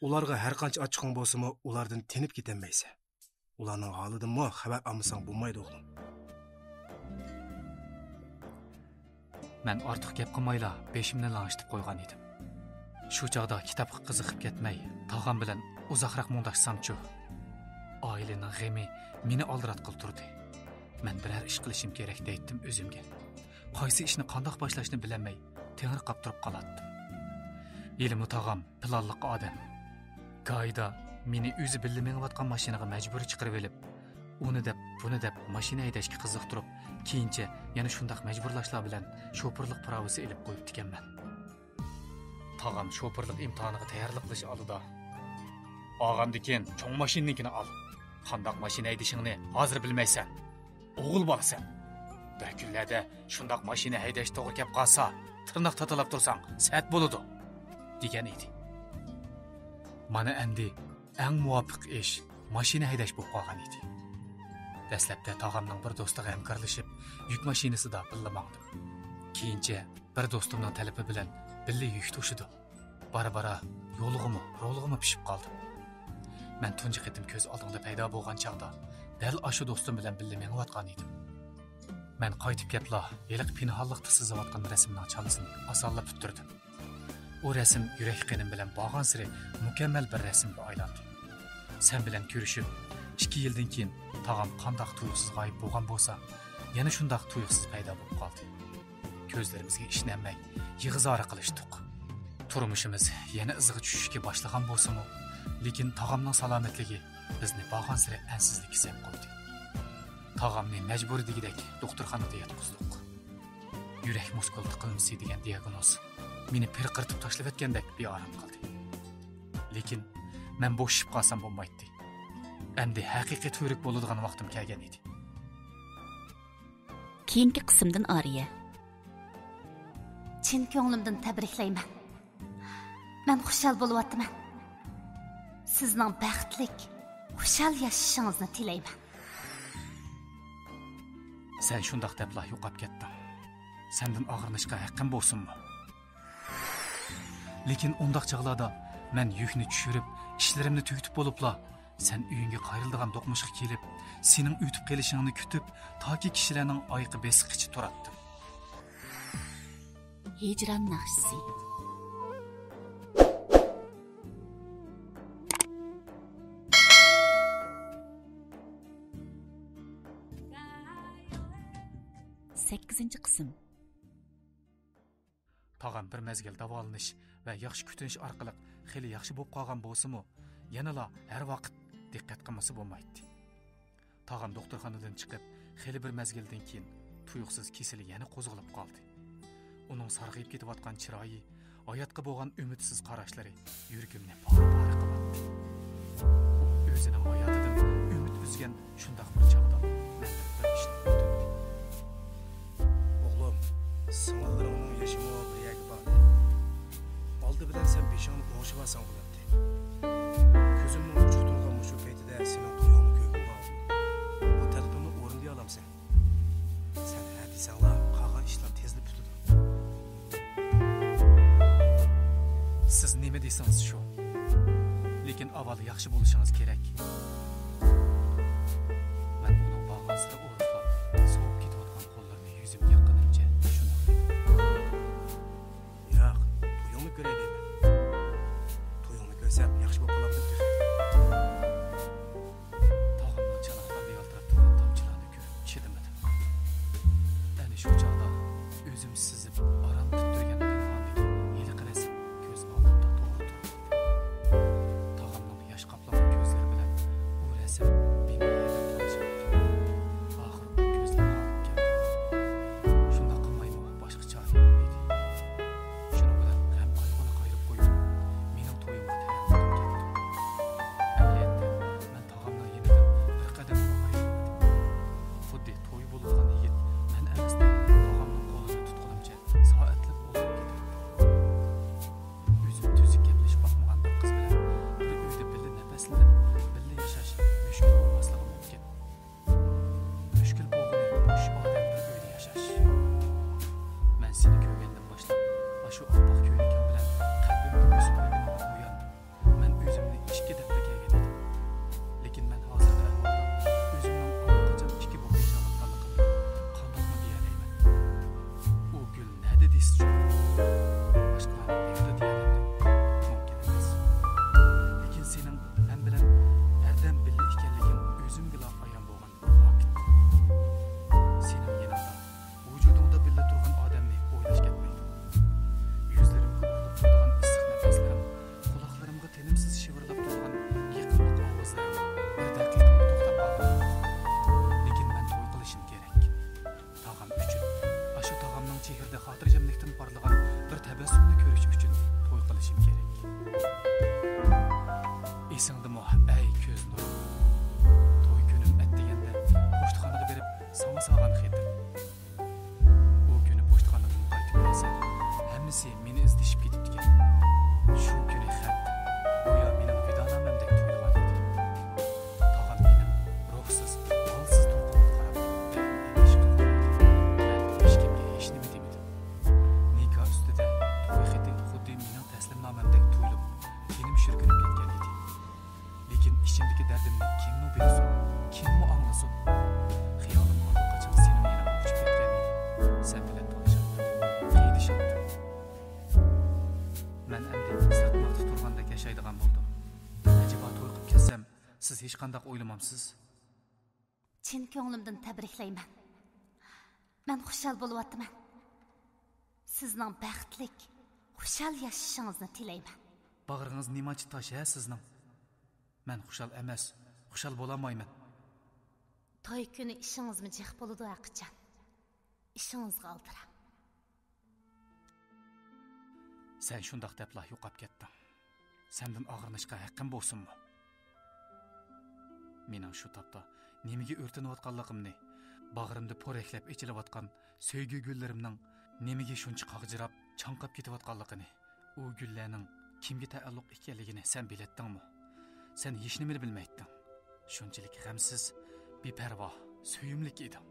ئۇلارغا ھەر قانچە ئاچچىقىڭ بولسىمۇ، ئۇلاردىن تېنىپ كېتەلمەيسەن. ئۇلارنىڭ ھالىدىنمۇ خەۋەر ئالمىساڭ بولمايدۇ، ئوغلۇم. مەن ئارتۇق گەپ قىلمايلا بېشىمنى لىڭشىتىپ قويغان ئىدىم. شۇ چاغدا كىتابقا قىزىقىپ كەتمەي، تاغام بىلەن ئۇزاقراق مۇڭداشسامچۇ؟ ئائىلىنىڭ غېمى مېنى ئالدىراتقىلى تۇردى. مەن بىرەر ئىش قىلىشىم كېرەك دەيتتىم ئۆزۈمگە. قايسى ئىشنى قانداق باشلاشنى بىلەلمەي، تېڭىرقاپ تۇرۇپ قالاتتىم. ھېلىمۇ تاغام پىلانلىق ئادەم. گاھىدا مېنى ئۆزى بىللە مېڭىۋاتقان ماشىنىغا مەجبۇرىي چىقىرىۋېلىپ، ئۇنى دەپ، بۇنى دەپ ماشىنا ھەيدەشكە قىزىقتۇرۇپ، كېيىنچە يەنە شۇنداق مەجبۇرلاشلار بىلەن شوپۇرلۇق پىراۋىسى ئېلىپ قويۇپتىكەنمەن. تاغام شوپۇرلۇق ئىمتىھانىغا تەييارلىق قىلىش ئالدىدا، «ئالغاندىكىن چوڭ ماشىنىنىڭكىنى ئال. قانداق ماشىنا ھەيدىشىڭنى ھازىر بىلمەيسەن. ئوغۇل بالىسەن. بىر كۈنلەردە شۇنداق ماشىنا ھەيدەش توغرا كەپ قالسا، تىرناق تاتىلاپ تۇرساڭ سەت بولىدۇ» دېگەن ئىدى. مانا ئەمدى ئەڭ مۇۋاپىق ئىش ماشىنا ھەيدەش بولۇپ قالغان ئىدى. دەسلەپتە تاغامنىڭ بىر دوستىغا ھەمكارلىشىپ، يۈك ماشىنىسىدا بىللە ماڭدىم. كېيىنچە بىر دوستۇمنىڭ تەلىپى بىلەن بىللە يۈك توشىدۇم. بارا-بارا يولغىمۇ، رولغىمۇ پىشىپ قالدىم. مەن تۇنجى قېتىم كۆز ئالدىڭدا پەيدا بولغان چاغدا دەل ئاشۇ دوستۇم بىلەن بىللە مېڭىۋاتقان ئىدىم. مەن قايتىپ كەپلا ھېلىقى پىنھانلىقتا سىزىۋاتقان رەسىمنىڭ چالىسىنى ئاسانلا پۈتتۈردۈم. ئۇ رەسىم يۈرەك قېنىم بىلەن بارغانسېرى مۇكەممەل بىر رەسىمگە ئايلاندى. سەن بىلەن كۆرۈشۈپ، ئىككى يىلدىن كېيىن تاغام قانداق تۇيۇقسىز غايىب بولغان بولسا، يەنە شۇنداق تۇيۇقسىز پەيدا بولۇپ قالدى. كۆزلىرىمىزگە ئىشىنەلمەي، يىغا-زارا قىلىشتۇق. تۇرمۇشىمىز يەنە ئىزىغا چۈشۈشكە باشلىغان بولسىمۇ، لېكىن تاغامنىڭ سالامەتلىكى بىزنى بارغانسېرى ئەنسىزلىككە سېلىپ قويدى. تاغامنى مەجبۇرىي دېگۈدەك دوختۇرخانىدا ياتقۇزدۇق. يۈرەك مۇسكۇل تىقىلمىسى دېگەن دىياگنوز مېنى پىرقىرىتىپ تاشلىۋەتكەندەك بىئارام قىلدى. لېكىن مەن بوشىشىپ قالسام بولمايتتى. ئەمدى ھەقىقىي تۈۋرۈك بولىدىغان ۋاقتىم كەلگەن ئىدى. كېيىنكى قىسىمدىن ئارىيە. چىن كۆڭلۈمدىن تەبرىكلەيمەن. مەن خۇشال بولۇۋاتىمەن. سىزنىڭ بەختلىك، خۇشال ياشىشىڭىزنى تىلەيمەن. سەن شۇنداق دەپلا يوقاپ كەتتىڭ. سەندىن ئاغرىنىشقا ھەققىم بولسۇنمۇ؟ لېكىن ئۇنداق چاغلاردا مەن يۈكنى چۈشۈرۈپ، ئىشلىرىمنى تۈگىتىپ بولۇپلا، سەن ئۆيۈڭگە قايرىلىدىغان دوقمۇشقا كېلىپ، سېنىڭ ئۆتۈپ قېلىشىڭنى كۈتۈپ، تاكى كىشىلەرنىڭ ئايىقى بېسىققىچە تۇراتتىم. ھىجران ناخشىسى. سەككىزىنچى قىسىم. تاغام بىر مەزگىل داۋالىنىش ۋە ياخشى كۈتۈنۈش ئارقىلىق خېلى ياخشى بولۇپ قالغان بولسىمۇ، يەنىلا ھەر ۋاقىت دىققەت قىلمىسا بولمايتتى. تاغام دوختۇرخانىدىن چىقىپ، خېلى بىر مەزگىلدىن كېيىن تۇيۇقسىز كېسىلى يەنە قوزغىلىپ قالدى. ئۇنىڭ سارغىيىپ كېتىۋاتقان چىرايى، ھاياتقا بولغان ئۈمىدسىز قاراشلىرى يۈرىكىمنى پارە-پارە قىلاتتى. ئۆزىنىڭ ھاياتىدىن ئۈمىد ئۈزگەن شۇنداق بىر چاغدا مەن بىر ئىشنى ئۇقتۇم. ئوغلۇم، سىڭىللىرىڭنىڭ يېشىمۇ بىر يەرگە باردى. ئالدى بىلەن سەن بېشىڭنى ئوڭشىۋالساڭ بولاتتى. كۆزۈمنىڭ ئوچۇق تۇرغان مۇشۇ پەيتىدە سېنىڭ تويۇڭنى كۆرگۈم بار. بۇ تەلىپىمنى ئورۇندىيالامسەن؟ سەن ھە دېسەڭلا، قالغان ئىشلار تېزلا پۈتىدۇ. سىز نېمە دېسىڭىز شۇ. لېكىن ئاۋۋال ياخشى بولۇشىڭىز كېرەك. مەن ئۇنىڭ بارغانسېرى ئورۇقلاپ، سوۋۇپ كېتىۋاتقان قوللىرىنى يۈزۈمگە ياققىنىمچە شۇنداق دېدىم. ياق، تويۇڭنى كۆرەي دەيمەن. تويۇڭنى كۆرسەم ياخشى بولۇپ قالامدۇ تېخى؟ تاغامنىڭ چاناقلىرىدا يالتىراپ تۇرغان تامچىلارنى كۆرۈپ چىدىمىدىم. ئەنە شۇ چاغدا ئۆزۈم سىزىپ ئاران پۈتتۈرگەن پىنھانىدىكى ھېلىقى رەسىم كۆز ئالدىمدا توغرا تۇرۇپ قالدى. تاغامنىڭ ياش قاپلىغان كۆزلىرى بىلەن ئۇ رەسىم مېنى ھەيران قالدۇرۇپ، ئاخىر ئۇ كۆزلىرىنى ئاڭلاپ كەتتىم. شۇنداق قىلمايمۇ باشقا چارە يوق ئىدى. شۇنىڭ بىلەن غەم قايغۇنى قايرىپ قويۇپ، مېنىڭ تويۇمغا تەييارلىنىپ كەتتىم. ئەمەلىيەتتە، مەن تاغامنىڭ يېنىدىن بىر قەدەممۇ ئايرىلمىدىم. خۇددى توي بولىدىغان يىگىت مەن ئەمەستەك، تاغامنىڭ قولىنى تۇتقىنىمچە سائەتلەپ ئولتۇرۇپ كېتەتتىم. ئۆزۈم تۈزۈك گەپلىشىپ باقمىغان بىر قىز بىلەن بىر ئۆيدە بىللە نەپەسلىنىپ، بىللە ياشاش مۈشكۈل بولماسلىقى مۇمكىن. مۈشكۈل بولغىنى ئۈچ ئادەم بىر ئۆيدە ياشاش. مەن سېنى كۆرگەندىن باشلاپ، ئاشۇ ئاپئاق كۆينىكىڭ بىلەن قەلبىمگە بۆسۈپ كىرگىنىڭدىن بۇيان، مەن ئۆزۈمنى ئىككى دەپلا كەلگەن ئىدىم. لېكىن مەن ھازىرقى ئەھۋالدا ئۆزۈمنىڭ ئاللىقاچان ئىككى بولۇپ ياشاۋاتقانلىقىمنى قانداقمۇ دېيەلەيمەن؟ ئۇ گۈل نەدە دېسىچۇ؟ باشقىلارنىڭ ئۆيىدە دېيەلەمدىم؟ مۇمكىن ئەمەس. لېكىن سېنىڭ مەن بىلەن ھەردەم بىللە ئىكەنلىكىڭ ئۆزۈمگىلا ئايان بولغان بىر پاكىت. سېنىڭ يېنىڭدا، ۋۇجۇدۇڭدا بىللە تۇرغان ئادەمنى ئويلاش كەتمەيدۇ. يۈزلىرىمگە ئۇرۇلۇپ تۇرىدىغان ئىسسىق نەپەسلىرىڭ، قۇلاقلىرىمغا تىنىمسىز شىۋىرلاپ تۇرغان يېقىملىق ئاۋازلىرىڭ بىر دەقىقىمۇ توختاپ قالغىنى يوق. لېكىن مەن توي قىلىشىم كېرەك. تاغام ئۈچۈن. ئاشۇ تاغامنىڭ چېھرىدە خاتىرجەملىكتىن پارلىغان بىر تەبەسسۇمنى كۆرۈش ئۈچۈن توي قىلىشىم كېرەك. ئېسىڭدىمۇ، ئەي كۆز نۇرۇم؟ توي كۈنۈم ئەتىگەندە پوچتىخانىغا بېرىپ، ساڭا سالغان خېتىم. ئۇ كۈنى پوچتىخانىدىن قايتىپ كەلسەم، ھەممىسى مېنى ئىزدىشىپ كېتىپتىكەن. شۇ كۈنى خەت گويا مېنىڭ ۋىدانامەمدەك تۇيۇلغان ئىدى. تاغام مېنىڭ روھسىز، ھالسىز تۇرقۇمغا قاراپ، بەكمۇ ئەندىشە قىلغان ئىدى. مەن ھېچكىمگە ھېچنېمە دېمىدىم. نىكاھ ئۈستىدە توي خېتى خۇددى مېنىڭ تەسلىمنامەمدەك تۇيۇلۇپ، تېنىم شۈركۈنۈپ كەتكەن ئىدى. لېكىن ئىچىمدىكى دەردىمنى كىممۇ بىلسۇن، كىممۇ ئاڭلىسۇن؟ خىيالىم ئاللىقاچان سېنىڭ يېنىڭغا ئۇچۇپ كەتكەن ئىدى. سەن بىلەن تونۇشاتتىم، قېيىدىشاتتىم. مەن ئەمدى سىرتماقتا تۇرغاندەك ياشايدىغان بولدۇم. ئەجەبا توي قىلىپ كەتسەم، سىز ھېچقانداق ئويلىمامسىز؟ چىن كۆڭلۈمدىن تەبرىكلەيمەن. مەن خۇشال بولۇۋاتىمەن. سىزنىڭ بەختلىك، خۇشال ياشىشىڭىزنى تىلەيمەن. باغرىڭىز نېمانچە تاش ھە سىزنىڭ؟ مەن خۇشال ئەمەس، خۇشال بولالمايمەن. توي كۈنى ئىشىڭىزمۇ جىق بولىدۇ ھەرقاچان. ئىشىڭىزغا ئالدىراڭ. سەن شۇنداق دەپلا يوقاپ كەتتىڭ. سەندىن ئاغرىنىشقا ھەققىم بولسۇنمۇ؟ مېنىڭ شۇ تاپتا نېمىگە ئۆرتىنىۋاتقانلىقىمنى، باغرىمدا پورەكلەپ ئېچىلىۋاتقان سۆيگۈ گۈللىرىمنىڭ نېمىگە شۇنچە قاغجىراپ، چاڭقاپ كېتىۋاتقانلىقىنى، ئۇ گۈللەرنىڭ كىمگە تەئەللۇق ئىكەنلىكىنى سەن بىلەتتىڭمۇ؟ سەن ھېچنېمىنى بىلمەيتتىڭ. شۇنچىلىك غەمسىز، بىپەرۋا، سۆيۈملۈك ئىدىڭ.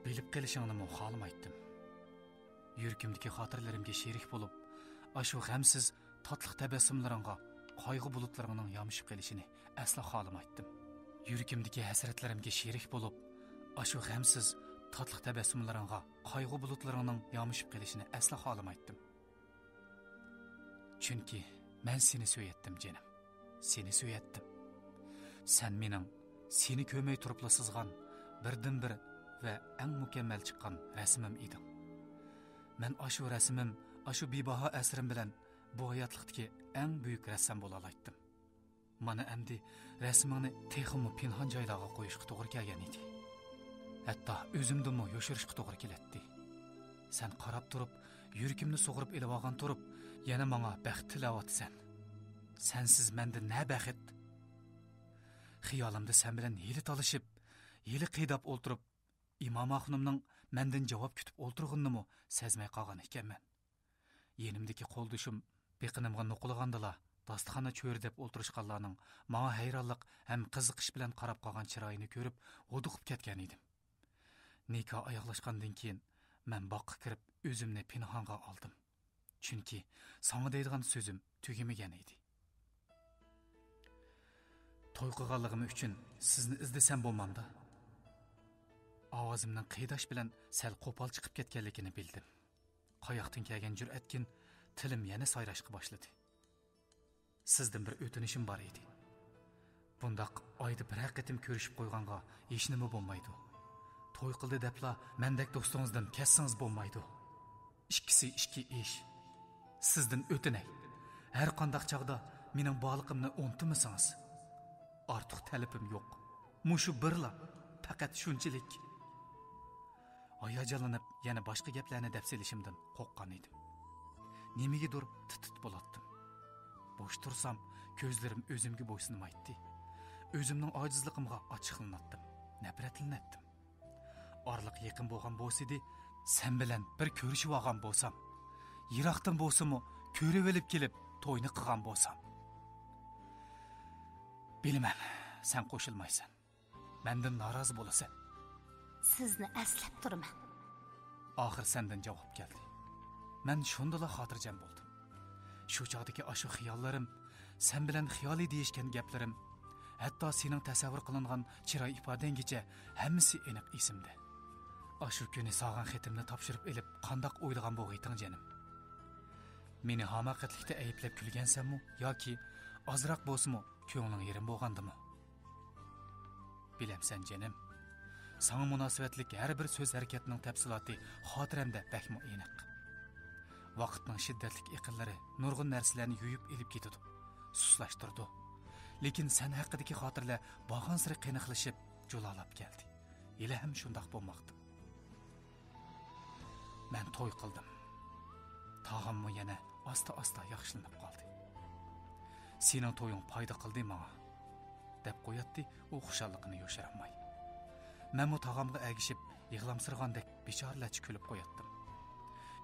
بىلىپ قېلىشىڭنىمۇ خالىمايتتىم. يۈرىكىمدىكى خاتىرىلىرىمگە شېرىك بولۇپ، ئاشۇ غەمسىز، تاتلىق تەبەسسۇملىرىڭغا قايغۇ بۇلۇتلىرىڭنىڭ يامىشىپ قېلىشىنى ئەسلا خالىمايتتىم. يۈرىكىمدىكى ھەسرەتلىرىمگە شېرىك بولۇپ، ئاشۇ غەمسىز، تاتلىق تەبەسسۇملىرىڭغا قايغۇ بۇلۇتلىرىڭنىڭ يامىشىپ قېلىشىنى ئەسلا خالىمايتتىم. چۈنكى مەن سېنى سۆيەتتىم، جېنىم. سېنى سۆيەتتىم. سەن مېنىڭ سېنى كۆرمەي تۇرۇپلا سىزغان بىردىنبىر ۋە ئەڭ مۇكەممەل چىققان رەسىمىم ئىدىڭ. مەن ئاشۇ رەسىمىم، ئاشۇ بىباھا ئەسىرىم بىلەن بۇ ھاياتلىقتىكى ئەڭ بۈيۈك رەسسام بولالايتتىم. مانا ئەمدى رەسىمىڭنى تېخىمۇ پىنھان جايلارغا قويۇشقا توغرا كەلگەن ئىدى. ھەتتا ئۆزۈمدىنمۇ يوشۇرۇشقا توغرا كېلەتتى. سەن قاراپ تۇرۇپ، يۈرىكىمنى سۇغۇرۇپ ئېلىۋالغان تۇرۇپ، يەنە ماڭا بەخت تىلەۋاتىسەن. سەنسىز مەندە نە بەخت؟ خىيالىمدا سەن بىلەن ھېلى تالىشىپ، ھېلى قىيداپ ئولتۇرۇپ، ئىمام ئاخۇنۇمنىڭ مەندىن جاۋاب كۈتۈپ ئولتۇرغىنىنىمۇ سەزمەي قالغان ئىكەنمەن. يېنىمدىكى قولدىشىم بېقىنىمغا نوقۇلىغاندىلا، داستىخانا چۆرىدەپ ئولتۇرۇشقانلارنىڭ ماڭا ھەيرانلىق ھەم قىزىقىش بىلەن قاراپ قالغان چىرايىنى كۆرۈپ، ھودۇقۇپ كەتكەن ئىدىم. نىكاھ ئاياغلاشقاندىن كېيىن، مەن باغقا كىرىپ، ئۆزۈمنى پىنھانغا ئالدىم. چۈنكى ساڭا دەيدىغان سۆزۈم تۈگىمىگەن ئىدى. توي قىلغانلىقىم ئۈچۈن سىزنى ئىزدىسەم بولمامدا؟ ئاۋازىمنىڭ قىيداش بىلەن سەل قوپال چىقىپ كەتكەنلىكىنى بىلدىم. قاياقتىن كەلگەن جۈرئەتكىن، تىلىم يەنە سايراشقا باشلىدى. سىزدىن بىر ئۆتۈنۈشۈم بار ئىدى. بۇنداق ئايدا بىرەر قېتىم كۆرۈشۈپ قويغانغا ھېچنېمە بولمايدۇ. توي قىلدى دەپلا مەندەك دوستىڭىزدىن كەتسىڭىز بولمايدۇ. ئىككىسى ئىككى ئىش. سىزدىن ئۆتۈنەي، ھەر قانداق چاغدا مېنىڭ بارلىقىمنى ئۇنتۇمىسىڭىز. ئارتۇق تەلىپىم يوق. مۇشۇ بىرلا، پەقەت شۇنچىلىك. ھاياجانلىنىپ، يەنە باشقا گەپلەرنى دەپ سېلىشىمدىن قورققان ئىدىم. نېمىگىدۇر تىت-تىت بولاتتىم. بوش تۇرسام، كۆزلىرىم ئۆزۈمگە بويسۇنمايتتى. ئۆزۈمنىڭ ئاجىزلىقىمغا ئاچچىقلىناتتىم، نەپرەتلىنەتتىم. ئارىلىق يېقىن بولغان بولسىدى، سەن بىلەن بىر كۆرۈشۈۋالغان بولسام، يىراقتىن بولسىمۇ كۆرۈۋېلىپ كېلىپ توينى قىلغان بولسام. بىلىمەن، سەن قوشۇلمايسەن. مەندىن نارازى بولىسەن. سىزنى ئەسلەپ تۇرىمەن. ئاخىر سەندىن جاۋاب كەلدى. مەن شۇندىلا خاتىرجەم بولدۇم. شۇ چاغدىكى ئاشۇ خىياللىرىم، سەن بىلەن خىيالىي دېيىشكەن گەپلىرىم، ھەتتا سېنىڭ تەسەۋۋۇر قىلىنغان چىراي ئىپادەڭگىچە ھەممىسى ئېنىق ئېسىمدە. ئاشۇ كۈنى ساغان خېتىمنى تاپشۇرۇپ ئېلىپ، قانداق ئويلىغان بولغىيتىڭ، جېنىم؟ مېنى ھاماقەتلىكتە ئەيىبلەپ كۈلگەنسەنمۇ ياكى ئازراق بولسىمۇ كۆڭلۈڭ يېرىم بولغاندىمۇ؟ بىلەمسەن، جېنىم، ساڭا مۇناسىۋەتلىك ھەر بىر سۆز-ھەرىكەتنىڭ تەپسىلاتى خاتىرەمدە بەكمۇ ئېنىق. ۋاقىتنىڭ شىددەتلىك ئېقىنلىرى نۇرغۇن نەرسىلەرنى يۇيۇپ ئېلىپ كېتىدۇ، سۇسلاشتۇرىدۇ. لېكىن سەن ھەققىدىكى خاتىرىلەر بارغانسېرى قېنىقلىشىپ، جۇلالاپ كەلدى. ھېلىھەم شۇنداق بولماقتا. مەن توي قىلدىم. تاغاممۇ يەنە ئاستا-ئاستا ياخشىلىنىپ قالدى. سېنىڭ تويۇڭ پايدا قىلدى ماڭا، دەپ قوياتتى ئۇ خۇشاللىقىنى يوشۇرالماي. مەنمۇ تاغامغا ئەگىشىپ يىغلامسىرىغاندەك بىچارىلەرچە كۈلۈپ قوياتتىم.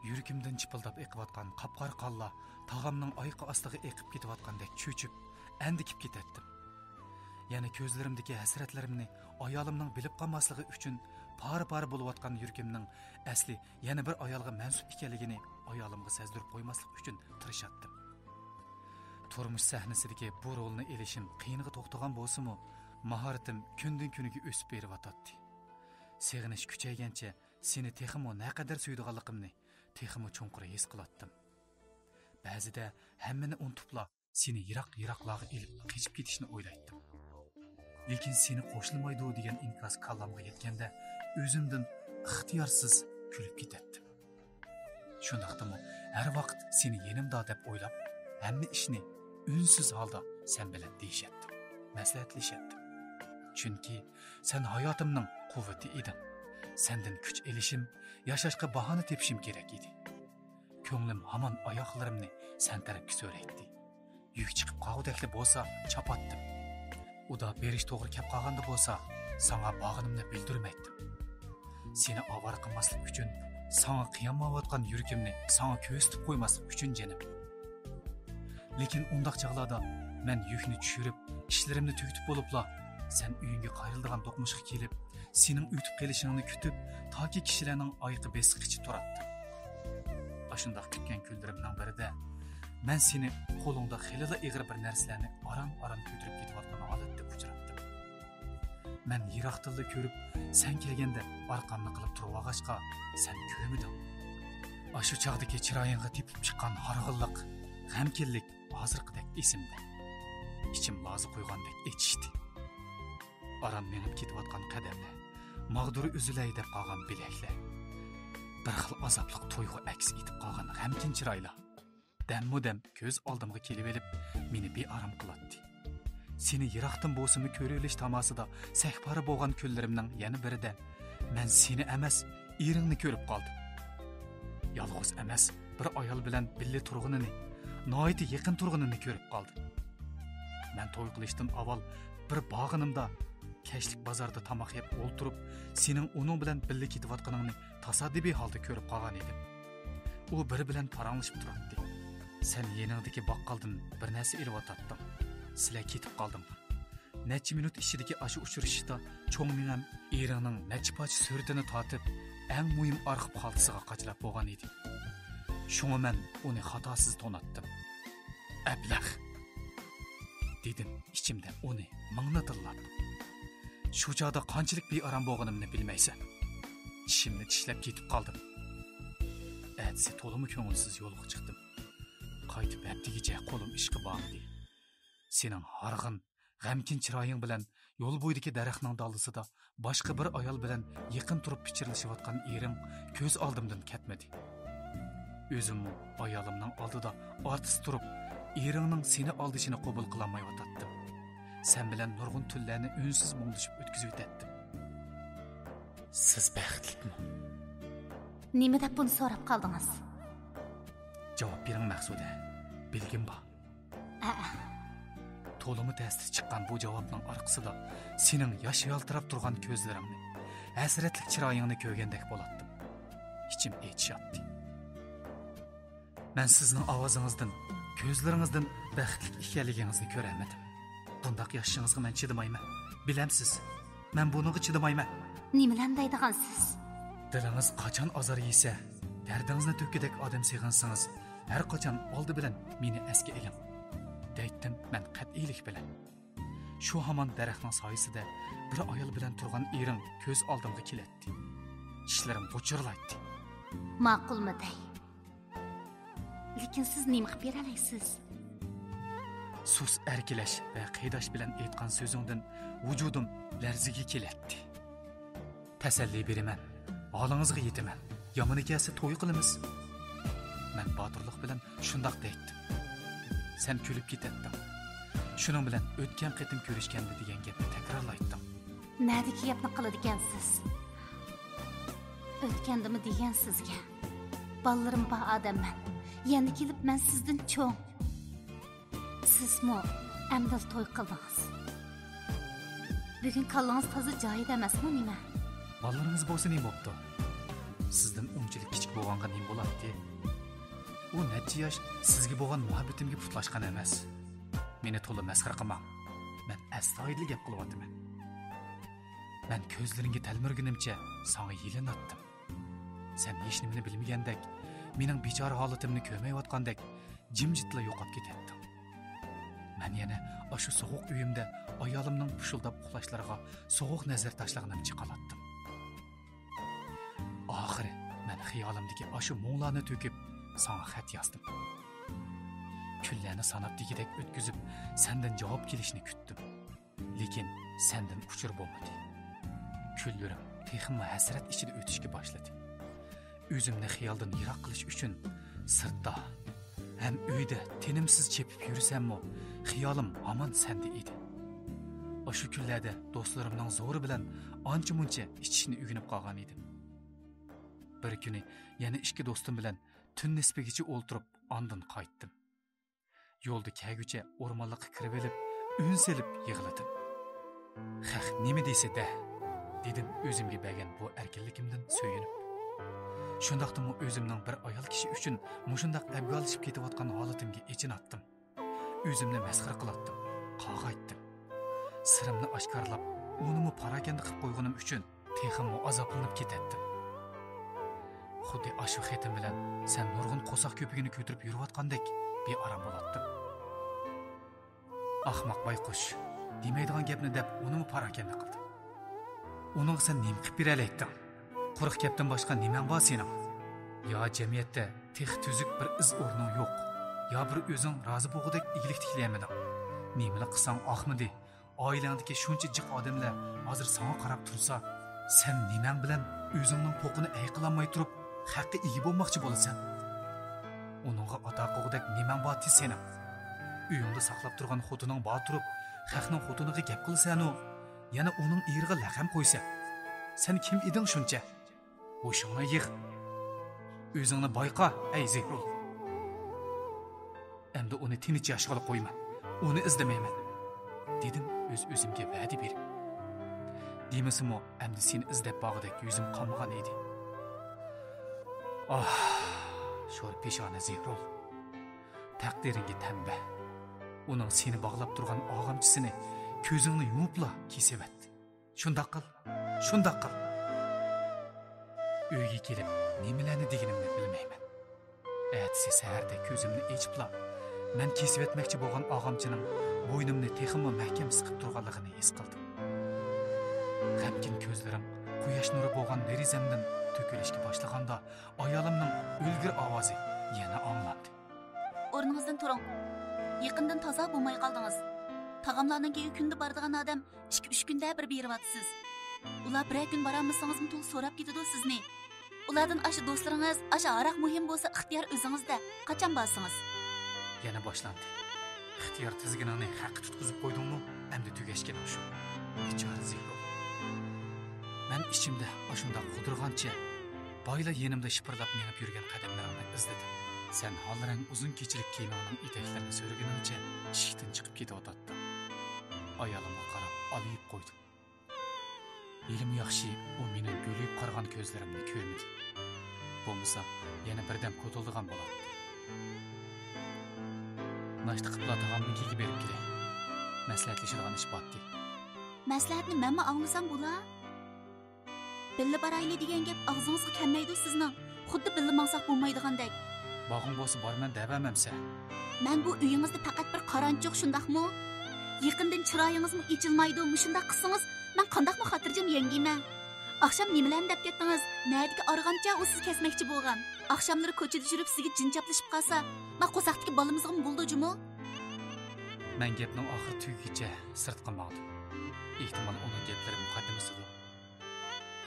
يۈرىكىمدىن چىپىلداپ ئېقىۋاتقان قاپقارا قانلار تاغامنىڭ ئايىقى ئاستىغا ئېقىپ كېتىۋاتقاندەك چۆچۈپ، ئەندىكىپ كېتەتتىم. يەنە كۆزلىرىمدىكى ھەسرەتلىرىمنى ئايالىمنىڭ بىلىپ قالماسلىقى ئۈچۈن پارە-پارە بولۇۋاتقان يۈرىكىمنىڭ ئەسلى يەنە بىر ئايالغا مەنسۇپ ئىكەنلىكىنى ئايالىمغا سەزدۈرۈپ قويماسلىق ئۈچۈن تىرىشاتتىم. تۇرمۇش سەھنىسىدىكى بۇ رولنى ئېلىشىم قىيىنغا توختىغان بولسىمۇ، ماھارىتىم كۈندىن-كۈنگە ئۆسۈپ بېرىۋاتاتتى. سېغىنىش كۈچەيگەنچە سېنى تېخىمۇ نەقەدەر سۆيىدىغانلىقىمنى تېخىمۇ چوڭقۇر ھېس قىلاتتىم. بەزىدە ھەممىنى ئۇنتۇپلا، سېنى يىراق-يىراقلارغا ئېلىپ قېچىپ كېتىشنى ئويلايتتىم. لېكىن سېنى قوشلىمايدۇ دېگەن ئىنكاس كاللامغا يەتكەندە، ئۆزۈمدىن ئىختىيارسىز كۈلۈپ كېتەتتىم. شۇنداقتىمۇ ھەر ۋاقىت سېنى يېنىمدا دەپ ئويلاپ، ھەممە ئىشنى ئۈنسىز ھالدا سەن بىلەن دېيىشەتتىم، مەسلىھەتلىشەتتىم. چۈنكى سەن ھاياتىمنىڭ قۇۋۋىتى ئىدىڭ. سەندىن كۈچ ئېلىشىم، ياشاشقا باھانە تېپىشىم كېرەك ئىدى. كۆڭلۈم ھامان ئاياغلىرىمنى سەن تەرەپكە سۆرەيتتى. يۈك چىقىپ قالغۇدەكلا بولسا چاپاتتىم. ئۇدا بېرىش توغرا كەپ قالغاندا بولسا، ساڭا بارغىنىمنى بىلدۈرمەيتتىم. سېنى ئاۋارە قىلماسلىق ئۈچۈن، ساڭا قىيالمايۋاتقان يۈرىكىمنى ساڭا كۆرسىتىپ قويماسلىق ئۈچۈن، جېنىم. لېكىن ئۇنداق چاغلاردا مەن يۈكنى چۈشۈرۈپ، ئىشلىرىمنى تۈگىتىپ بولۇپلا، سەن ئۆيۈڭگە قايرىلىدىغان دوقمۇشقا كېلىپ، سېنىڭ ئۆتۈپ قېلىشىڭنى كۈتۈپ، تاكى كىشىلەرنىڭ ئايىقى بېسقىچە تۇراتتىم. ئاشۇنداق كۈتكەن كۈنلىرىمنىڭ بىرىدە مەن سېنى قولۇڭدا خېلىلا ئېغىر بىر نەرسىلەرنى ئاران-ئاران كۆتۈرۈپ كېتىۋاتقان ھالەتتە ئۇچراتتىم. مەن يىراقتىنلا كۆرۈپ، سەن كەلگەندە ئارقامنى قىلىپ تۇرۇۋالغاچقا، سەن كۆرمىدىڭ. ئاشۇ چاغدىكى چىرايىڭغا تېپىپ چىققان ھارغىنلىق، غەمكىنلىك ھازىرقىدەك ئېسىمدە. ئىچىم لازا قويغاندەك ئېچىشتى. ئاران مېڭىپ كېتىۋاتقان قەدەملەر، ماغدۇرى ئۈزۈلەي دەپ قالغان بىلەكلەر، بىر خىل ئازابلىق تۇيغۇ ئەكس ئېتىپ قالغان غەمكىن چىرايلار دەممۇ دەم كۆز ئالدىمغا كېلىۋېلىپ، مېنى بىئارام قىلاتتى. سېنى يىراقتىن بولسىمۇ كۆرۈۋېلىش تاماسىدا سەھپارە بولغان كۈنلىرىمنىڭ يەنە بىرىدە، مەن سېنى ئەمەس، ئېرىڭنى كۆرۈپ قالدىم. يالغۇز ئەمەس، بىر ئايال بىلەن بىللە تۇرغىنىنى، ناھايىتى يېقىن تۇرغىنىنى كۆرۈپ قالدىم. مەن توي قىلىشتىن ئاۋۋال بىر بارغىنىمدا، كەچلىك بازاردا تاماق يەپ ئولتۇرۇپ، سېنىڭ ئۇنىڭ بىلەن بىللە كېتىۋاتقىنىڭنى تاسادىپىي ھالدا كۆرۈپ قالغان ئىدىم. ئۇ بىرى بىلەن پاراڭلىشىپ تۇراتتى. سەن يېنىڭدىكى باققالدىن بىر نەرسە ئېلىۋاتاتتىڭ. سىلەر كېتىپ قالدىڭلار. نەچچە مىنۇت ئىچىدىكى ئاشۇ ئۇچرىشىشتا چوڭ مېڭەم ئېرىڭنىڭ نەچچە پارچە سۈرىتىنى تارتىپ، ئەڭ مۇھىم ئارخىپ خالتىسىغا قاچىلاپ بولغان ئىدى. شۇڭا مەن ئۇنى خاتاسىز تونۇتتۇم. «ئەبلەخ!» دېدىم ئىچىمدە ئۇنى مىڭنى تىللاپ. شۇ چاغدا قانچىلىك بىئارام بولغىنىمنى بىلمەيسەن. چىشىمنى چىشلەپ كېتىپ قالدىم. ئەتىسى تولىمۇ كۆڭۈلسىز يولغا چىقتىم. قايتىپ ھەپتىگىچە قولۇم ئىشقا بارمىدى. سېنىڭ ھارغىن، غەمكىن چىرايىڭ بىلەن يول بويىدىكى دەرەخنىڭ دالىسىدا باشقا بىر ئايال بىلەن يېقىن تۇرۇپ پىچىرلىشىۋاتقان ئېرىڭ كۆز ئالدىمدىن كەتمىدى. ئۆزۈممۇ ئايالىمنىڭ ئالدىدا ئارتىس تۇرۇپ، ئېرىڭنىڭ سېنى ئالدىشىنى قوبۇل قىلالمايۋاتاتتىم. سەن بىلەن نۇرغۇن تۈنلەرنى ئۈنسىز مۇڭدىشىپ ئۆتكۈزۈۋېتەتتىم. سىز بەختلىكمۇ؟ نېمە دەپ بۇنى سوراپ قالدىڭىز؟ جاۋاب بېرىڭ، مەقسۇدە. بىلگۈم بار. ئەئە. تولىمۇ تەستە چىققان بۇ جاۋابنىڭ ئارقىسىدا سېنىڭ ياش يالتىراپ تۇرغان كۆزلىرىڭنى، ھەسرەتلىك چىرايىڭنى كۆرگەندەك بولاتتىم. ئىچىم ئېچىشاتتى. مەن سىزنىڭ ئاۋازىڭىزدىن، كۆزلىرىڭىزدىن بەختلىك ئىكەنلىكىڭىزنى كۆرەلمىدىم. بۇنداق ياشىشىڭىزغا مەن چىدىمايمەن. بىلەمسىز، مەن بۇنىڭغا چىدىمايمەن. نېمىلەرنى دەيدىغانسىز؟ دىلىڭىز قاچان ئازار يېسە، دەردىڭىزنى تۆككۈدەك ئادەم سېغىنسىڭىز، ھەر قاچان ئالدى بىلەن مېنى ئەسكە ئېلىڭ، دەيتتىم مەن قەتئىيلىك بىلەن. شۇ ھامان دەرەخنىڭ سايىسىدە بىر ئايال بىلەن تۇرغان ئېرىڭ كۆز ئالدىمغا كېلەتتى. چىشلىرىم غۇچۇرلايتتى. ماقۇلمۇ دەي؟ لېكىن سىز نېمە قىلىپ بېرەلەيسىز؟ سۇس ئەركىلەش ۋە قىيداش بىلەن ئېيتقان سۆزۈڭدىن ۋۇجۇدۇم لەرزىگە كېلەتتى. تەسەللى بېرىمەن، ھالىڭىزغا يېتىمەن، يامىنى كەلسە توي قىلىمىز. مەن باتۇرلۇق بىلەن شۇنداق دەيتتىم. سەن كۈلۈپ كېتەتتىڭ. شۇنىڭ بىلەن ئۆتكەن قېتىم كۆرۈشكەندە دېگەن گەپنى تەكرارلايتتىڭ. نەدىكى گەپنى قىلىدىكەنسىز؟ ئۆتكەندىمۇ دېگەن سىزگە. بالىلىرىم بار ئادەممەن. يەنە كېلىپ مەن سىزدىن چوڭ. سىزمۇ ئەمدىلا توي قىلدىڭىز. بۈگۈن كاللىڭىز تازا جايىدا ئەمەسمۇ نېمە؟ بالىلىرىڭىز بولسا نېمە بوپتۇ؟ سىزدىن ئۇنچىلىك كىچىك بولغانغا نېمە بولاتتى؟ ئۇ نەچچە ياش سىزگە بولغان مۇھەببىتىمگە پۇتلاشقان ئەمەس. مېنى تولا مەسخىرە قىلماڭ. مەن ئەستايىدىل گەپ قىلىۋاتىمەن. مەن كۆزلىرىڭگە تەلمۈرگىنىمچە ساڭا يېلىناتتىم. سەن ھېچنېمىنى بىلمىگەندەك، مېنىڭ بىچارە ھالىتىمنى كۆرمەيۋاتقاندەك، جىمجىتلا يوقاپ كېتەتتىڭ. مەن يەنە ئاشۇ سوغۇق ئۆيۈمدە ئايالىمنىڭ پۇشۇلداپ ئۇخلاشلىرىغا سوغۇق نەزەر تاشلىغىنىمچە قالاتتىم. ئاخىرى مەن خىيالىمدىكى ئاشۇ مۇڭلارنى تۆكۈپ، ساڭا خەت يازدىم. كۈنلەرنى ساناپ دېگۈدەك ئۆتكۈزۈپ، سەندىن جاۋاب كېلىشىنى كۈتتۈم. لېكىن سەندىن ئۇچۇر بولمىدى. كۈنلىرىم تېخىمۇ ھەسرەت ئىچىدە ئۆتۈشكە باشلىدى. ئۆزۈمنى خىيالدىن يىراق قىلىش ئۈچۈن سىرتتا ھەم ئۆيدە تىنىمسىز چېپىپ يۈرسەممۇ، خىيالىم ھامان سەندە ئىدى. ئاشۇ كۈنلەردە دوستلىرىمنىڭ زورى بىلەن ئانچە-مۇنچە ئىچىشنى ئۆگىنىپ قالغان ئىدىم. بىر كۈنى يەنە ئىككى دوستۇم بىلەن تۈن نىسپىگىچە ئولتۇرۇپ، ئاندىن قايتتىم. يولدا كەلگۈچە ئورمانلىققا كىرىۋېلىپ، ئۈن سېلىپ يىغلىدىم. خەق نېمە دېسە دە، دېدىم ئۆزۈمگە بەرگەن بۇ ئەركىنلىكىمدىن سۆيۈنۈپ. شۇنداقتىمۇ ئۆزۈمنىڭ بىر ئايال كىشى ئۈچۈن مۇشۇنداق ئەبگالىشىپ كېتىۋاتقان ھالىتىمگە ئېچىناتتىم. ئۆزۈمنى مەسخىرە قىلاتتىم، قاغايتتىم. سىرىمنى ئاشكارىلاپ، ئۇنىمۇ پاراكەندە قىلىپ قويغىنىم ئۈچۈن تېخىمۇ ئازابلىنىپ كېتەتتىم. خۇددى ئاشۇ خېتىم بىلەن سەن نۇرغۇن قورساق كۆپۈكىنى كۆتۈرۈپ يۈرۈۋاتقاندەك بىئارام بولاتتىم. ئاخماق بايقۇش، دېمەيدىغان گەپنى دەپ ئۇنىمۇ پاراكەندە قىلدىم. ئۇنىڭغا سەن نېمە قىلىپ بېرەلەيتتىڭ؟ قۇرۇق گەپتىن باشقا نېمەڭ بار سېنىڭ؟ يا جەمئىيەتتە تېخى تۈزۈك بىر ئىز ئورنۇڭ يوق، يا بىر ئۆزۈڭ رازى بولغۇدەك ئىگىلىك تىكلىيەلمىدىڭ. نېمىلا قىلساڭ ئاقمىدى. ئائىلەڭدىكى شۇنچە جىق ئادەملەر ھازىر ساڭا قاراپ تۇرسا، سەن نېمەڭ بىلەن ئۆزۈڭنىڭ پوقىنى ئەي قىلالماي تۇرۇپ، خەققە ئىگە بولماقچى بولىسەن؟ ئۇنىڭغا ئاتا قىلغۇدەك نېمەڭ بار تېز سېنىڭ؟ ئۆيۈڭدە ساقلاپ تۇرغان خوتۇنۇڭ بار تۇرۇپ، خەقنىڭ خوتۇنىغا گەپ قىلىسەنۇ؟ يەنە ئۇنىڭ ئېرىغا لەقەم قويىسەن. سەن كىم ئىدىڭ شۇنچە؟ ھوشۇڭنى يىغ. ئۆزۈڭنى بايقا، ئەي زېھرۇل. ئەمدى ئۇنى تىنچ ياشىغىلى قويىمەن. ئۇنى ئىزدىمەيمەن، دېدىم ئۆز-ئۆزۈمگە ۋەدە بېرىپ. دېمىسىمۇ، ئەمدى سېنى ئىزدەپ بارغۇدەك يۈزۈم قالمىغان ئىدى. ئاھ، شور پېشانە زېھرۇل. تەقدىرىڭگە تەمبە. ئۇنىڭ سېنى باغلاپ تۇرغان ئاغامچىسىنى كۆزۈڭنى يۇمۇپلا كېسىۋەت. شۇنداق قىل، شۇنداق قىل. ئۆيگە كېلىپ، نېمىلەرنى دېگىنىمنى بىلمەيمەن. ئەتىسى سەھەردە كۆزۈمنى ئېچىپلا، مەن كېسىۋەتمەكچى بولغان ئاغامچىنىڭ بوينۇمنى تېخىمۇ مەھكەم سىقىپ تۇرغانلىقىنى ھېس قىلدىم. غەمكىن كۆزلىرىم قۇياش نۇرى بولغان دېرىزەمدىن تۆكۈلۈشكە باشلىغاندا، ئايالىمنىڭ ئۆلگۈر ئاۋازى يەنە ئاڭلاندى. ئورنىڭىزدىن تۇرۇڭ. يېقىندىن تازا بولماي قالدىڭىز. تاغاملارنىڭكىگە كۈندە بارىدىغان ئادەم ئىككى-ئۈچ كۈندە بىر بېرىۋاتىسىز. ئۇلار بىرەر كۈن بارالمىسىڭىزمۇ تولا سوراپ كېتىدۇ سىزنى. ئۇلاردىن ئاشۇ دوستلىرىڭىز، ئاشۇ ھاراق مۇھىم بولسا ئىختىيار ئۆزىڭىزدە. قاچان بارسىڭىز؟ يەنە باشلاندى. ئىختىيار تىزگىنىڭنى خەققە تۇتقۇزۇپ قويدۇڭمۇ؟ ئەمدى تۈگەشكىنىڭ شۇ. بىچارە زېھرۇل. مەن ئىچىمدە ئاشۇنداق غۇدۇرغانچە، بايلا يېنىمدا شىپىرلاپ مېڭىپ يۈرگەن قەدەملىرىڭنى ئىزلىدىم. سەن ھال رەڭ ئۇزۇن كېچىلىك كىيىمىڭنىڭ ئېتەكلىرىنى سۆرىگىنىڭچە ئىشىكتىن چىقىپ كېتىۋاتاتتىڭ. ئايالىمغا قاراپ ئالىيىپ قويدۇم. ھېلىمۇ ياخشى، ئۇ مېنىڭ گۈلىيىپ قارىغان كۆزلىرىمنى كۆرمىدى. بولمىسا، يەنە بىردەم كوتۇلدىغان بولاتتى. ناشتا قىپلا تاغامنىڭكىگە بېرىپ كېلەي. مەسلىھەتلىشىدىغان ئىش بارتتى. مەسلىھەتنى مەنمۇ ئاڭلىسام بولا؟ بىللە بارايلى دېگەن گەپ ئاغزىڭىزغا كەلمەيدۇ سىزنىڭ. خۇددى بىللە ماڭساق بولمايدىغاندەك. بارغۇڭ بولسا بارىمەن دەۋەرمەمسە؟ مەن بۇ ئۆيىڭىزدە پەقەت بىر قارانچۇق، شۇنداقمۇ؟ يېقىندىن چىرايىڭىزمۇ ئېچىلمايدۇ، مۇشۇنداق قىلسىڭىز، مەن قانداقمۇ خاتىرجەم يەڭگىيمەن؟ ئاخشام نېمىلەرنى دەپ كەتتىڭىز؟ نەدىكى ئارغامچا ئۇ سىز كەسمەكچى بولغان؟ ئاخشاملىرى كوچىدا يۈرۈپ سىزگە جىن چاپلىشىپ قالسا، مانا قورساقتىكى بالىمىزغىمۇ بولىدۇ جۇمۇ؟ مەن گەپنىڭ ئاخىرى تۈگىگىچە سىرتقا ماڭدىم. ئېھتىمال، ئۇنىڭ گەپلىرى مۇقەددىمىسىدۇر.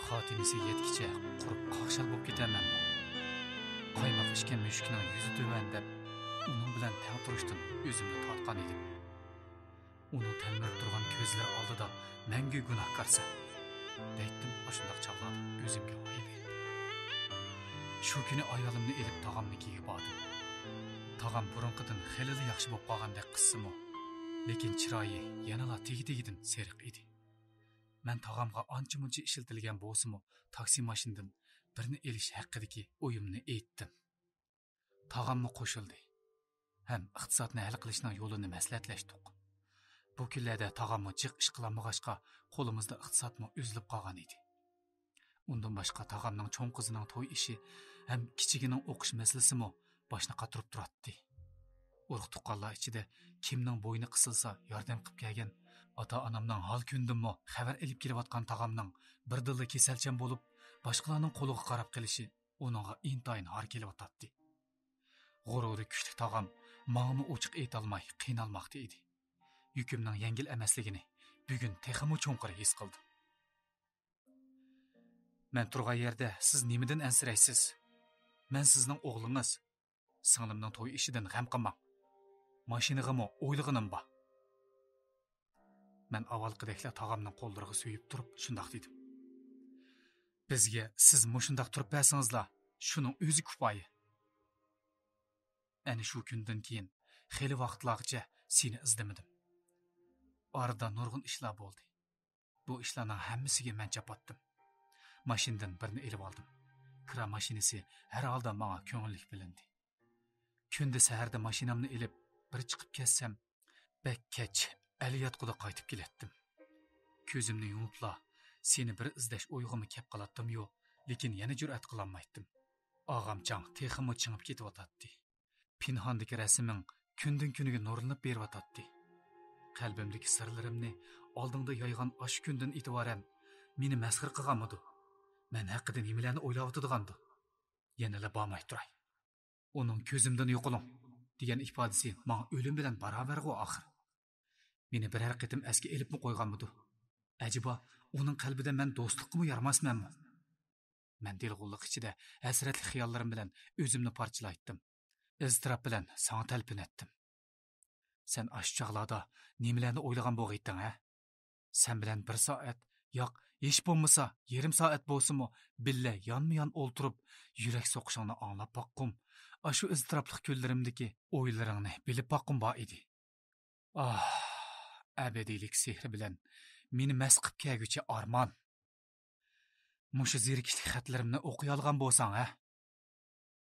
خاتىمىسى يەتكىچە قۇرۇپ قاقشال بولۇپ كېتەرمەنمۇ؟ قايماق ئىچكەن مۈشۈكنىڭ يۈزى تۆۋەن دەپ، ئۇنىڭ بىلەن تەڭ تۇرۇشتىن ئۆزۈمنى تارتقان ئىدىم. ئۇنىڭ تەلمۈرۈپ تۇرغان كۆزلىرى ئالدىدا مەڭگۈ گۇناھكارسەن، دەيتتىم ئاشۇنداق چاغلاردا ئۆزۈمگە ھايا بېرىپ. شۇ كۈنى ئايالىمنى ئېلىپ تاغامنىڭكىگە باردىم. تاغام بۇرۇنقىدىن خېلىلا ياخشى بولۇپ قالغاندەك قىلسىمۇ، لېكىن چىرايى يەنىلا تېگى-تېگىدىن سېرىق ئىدى. مەن تاغامغا ئانچە-مۇنچە ئىشلىتىلگەن بولسىمۇ، تاكسى ماشىنىدىن بىرنى ئېلىش ھەققىدىكى ئويۇمنى ئېيتتىم. تاغاممۇ قوشۇلدى ھەم ئىقتىسادنى ھەل قىلىشنىڭ يولىنى مەسلىھەتلەشتۇق. بۇ كۈنلەردە تاغاممۇ جىق ئىش قىلالمىغاچقا، قولىمىزدا ئىقتىسادمۇ ئۈزۈلۈپ قالغان ئىدى. ئۇندىن باشقا، تاغامنىڭ چوڭ قىزىنىڭ توي ئىشى ھەم كىچىكىنىڭ ئوقۇش مەسىلىسىمۇ باشنى قاتۇرۇپ تۇراتتى. ئۇرۇق-تۇغقانلار ئىچىدە كىمنىڭ بوينى قىسىلسا، ياردەم قىلىپ كەلگەن، ئاتا-ئانامنىڭ ھال-كۈنىدىنمۇ خەۋەر ئېلىپ كېلىۋاتقان تاغامنىڭ بىردىنلا كېسەلچان بولۇپ، باشقىلارنىڭ قولىغا قاراپ قېلىشى ئۇنىڭغا ئىنتايىن ھار كېلىۋاتاتتى. غۇرۇرى كۈچلۈك تاغام ماڭىمۇ ئوچۇق ئېيتالماي قىينالماقتا ئىدى. يۈكۈمنىڭ يەڭگىل ئەمەسلىكىنى بۈگۈن تېخىمۇ چوڭقۇر ھېس قىلدىم. مەن تۇرغان يەردە سىز نېمىدىن ئەنسىرەيسىز؟ مەن سىزنىڭ ئوغلىڭىز. سىڭلىمنىڭ توي ئىشىدىن غەم قىلماڭ. ماشىنىغىمۇ ئويلىغىنىم بار. مەن ئاۋۋالقىدەكلا تاغامنىڭ قوللىرىغا سۆيۈپ تۇرۇپ شۇنداق دېدىم. بىزگە سىز مۇشۇنداق تۇرۇپ بەرسىڭىزلا، شۇنىڭ ئۆزى كۇپايە. ئەنە شۇ كۈندىن كېيىن خېلى ۋاقىتلارغىچە سېنى ئىزدىمىدىم. ئارىدا نۇرغۇن ئىشلار بولدى. بۇ ئىشلارنىڭ ھەممىسىگە مەن چاپاتتىم. ماشىنىدىن بىرنى ئېلىۋالدىم. كىرا ماشىنىسى ھەر ھالدا ماڭا كۆڭۈللۈك بىلىندى. كۈندە سەھەردە ماشىنامنى ئېلىپ بىر چىقىپ كەتسەم، بەك كەچ ئەلى ياتقۇدا قايتىپ كېلەتتىم. كۆزۈمنى يۇمۇپلا سېنى بىر ئىزدەش ئويغىمۇ كەپ قالاتتىميۇ، لېكىن يەنە جۈرئەت قىلالمايتتىم. ئاغامچاڭ تېخىمۇ چىڭىپ كېتىۋاتاتتى. پىنھاندىكى رەسىمىڭ كۈندىن كۈنگە نۇرلىنىپ بېرىۋاتاتتى. قەلبىمدىكى سىرلىرىمنى ئالدىڭدا يايغان ئاشۇ كۈندىن ئېتىبارەن مېنى مەسخىرە قىلغانمىدۇ؟ مەن ھەققىدە نېمىلەرنى ئويلاۋاتىدىغاندۇ؟ يەنىلا بارماي تۇراي. ئۇنىڭ «كۆزۈمدىن يوقىلىڭ» دېگەن ئىپادىسى ماڭا ئۆلۈم بىلەن باراۋەرغۇ ئاخىر. مېنى بىرەر قېتىم ئەسكە ئېلىپمۇ قويغانمىدۇ؟ ئەجەبا، ئۇنىڭ قەلبىدە مەن دوستلۇققىمۇ يارىماسمەنمۇ؟ مەن دىلغۇنلۇق ئىچىدە ھەسرەتلىك خىياللىرىم بىلەن ئۆزۈمنى پارچىلايتتىم. ئىزتىراپ بىلەن ساڭا تەلپۈنەتتىم. سەن ئاشۇ چاغلاردا نېمىلەرنى ئويلىغان بولغىيتتىڭ، ھە؟ سەن بىلەن بىر سائەت، ياق، ھېچ بولمىسا يېرىم سائەت بولسىمۇ بىللە يانمۇ يان ئولتۇرۇپ، يۈرەك سوقۇشۇڭنى ئاڭلاپ باققۇم، ئاشۇ ئىزتىراپلىق كۈنلىرىمدىكى ئويلىرىڭنى بىلىپ باققۇم بار ئىدى. ئاھ، ئەبەدىيلىك سېھرى بىلەن مېنى مەست قىپ كەلگۈچى ئارمان. مۇشۇ زېرىكىشلىك خەتلىرىمنى ئوقۇيالىغان بولساڭ، ھە؟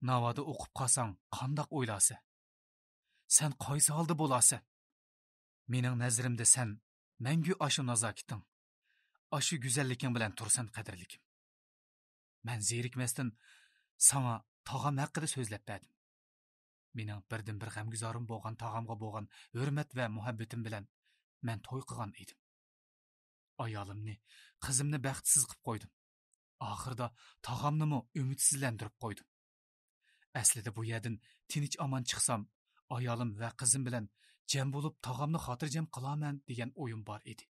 ناۋادا ئوقۇپ قالساڭ قانداق ئويلارسەن؟ سەن قايسى ھالدا بولارسەن؟ مېنىڭ نەزىرىمدە سەن مەڭگۈ ئاشۇ نازاكىتىڭ، ئاشۇ گۈزەللىكىڭ بىلەن تۇرىسەن، قەدىرلىكىم. مەن زېرىكمەستىن ساڭا تاغام ھەققىدە سۆزلەپ بەردىم. مېنىڭ بىردىنبىر غەمگۈزارىم بولغان تاغامغا بولغان ھۆرمەت ۋە مۇھەببىتىم بىلەن مەن توي قىلغان ئىدىم. ئايالىمنى، قىزىمنى بەختسىز قىپ قويدۇم. ئاخىرىدا تاغامنىمۇ ئۈمىدسىزلەندۈرۈپ قويدۇم. ئەسلىدە بۇ يەردىن تىنچ-ئامان چىقسام، ئايالىم ۋە قىزىم بىلەن جەم بولۇپ تاغامنى خاتىرجەم قىلارمەن دېگەن ئويۇم بار ئىدى.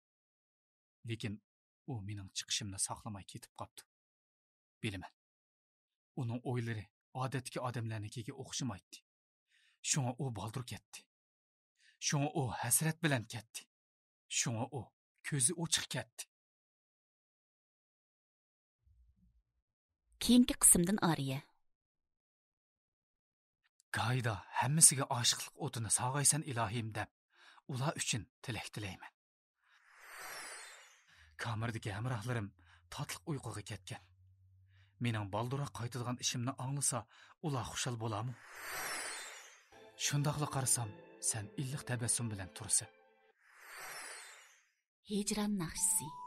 لېكىن ئۇ مېنىڭ چىقىشىمنى ساقلىماي كېتىپ قاپتۇ. بىلىمەن. ئۇنىڭ ئويلىرى ئادەتتىكى ئادەملەرنىڭكىگە ئوخشىمايتتى. شۇڭا ئۇ بالدۇر كەتتى. شۇڭا ئۇ ھەسرەت بىلەن كەتتى. شۇڭا ئۇ كۆزى ئوچۇق كەتتى. كېيىنكى قىسىمدىن ئارىيە. گاھىدا ھەممىسىگە ئاشىقلىق ئوتىنى ساغايسەن ئىلاھىم دەپ، ئۇلار ئۈچۈن تىلەك تىلەيمەن. كامېردىكى ھەمراھلىرىم تاتلىق ئۇيقۇغا كەتكەن. مېنىڭ بالدۇرراق قايتىدىغان ئىشىمنى ئاڭلىسا، ئۇلار خۇشال بولارمۇ؟ شۇنداقلا قارىسام، سەن ئىللىق تەبەسسۇم بىلەن تۇرىسەن. ھىجران ناخشىسى.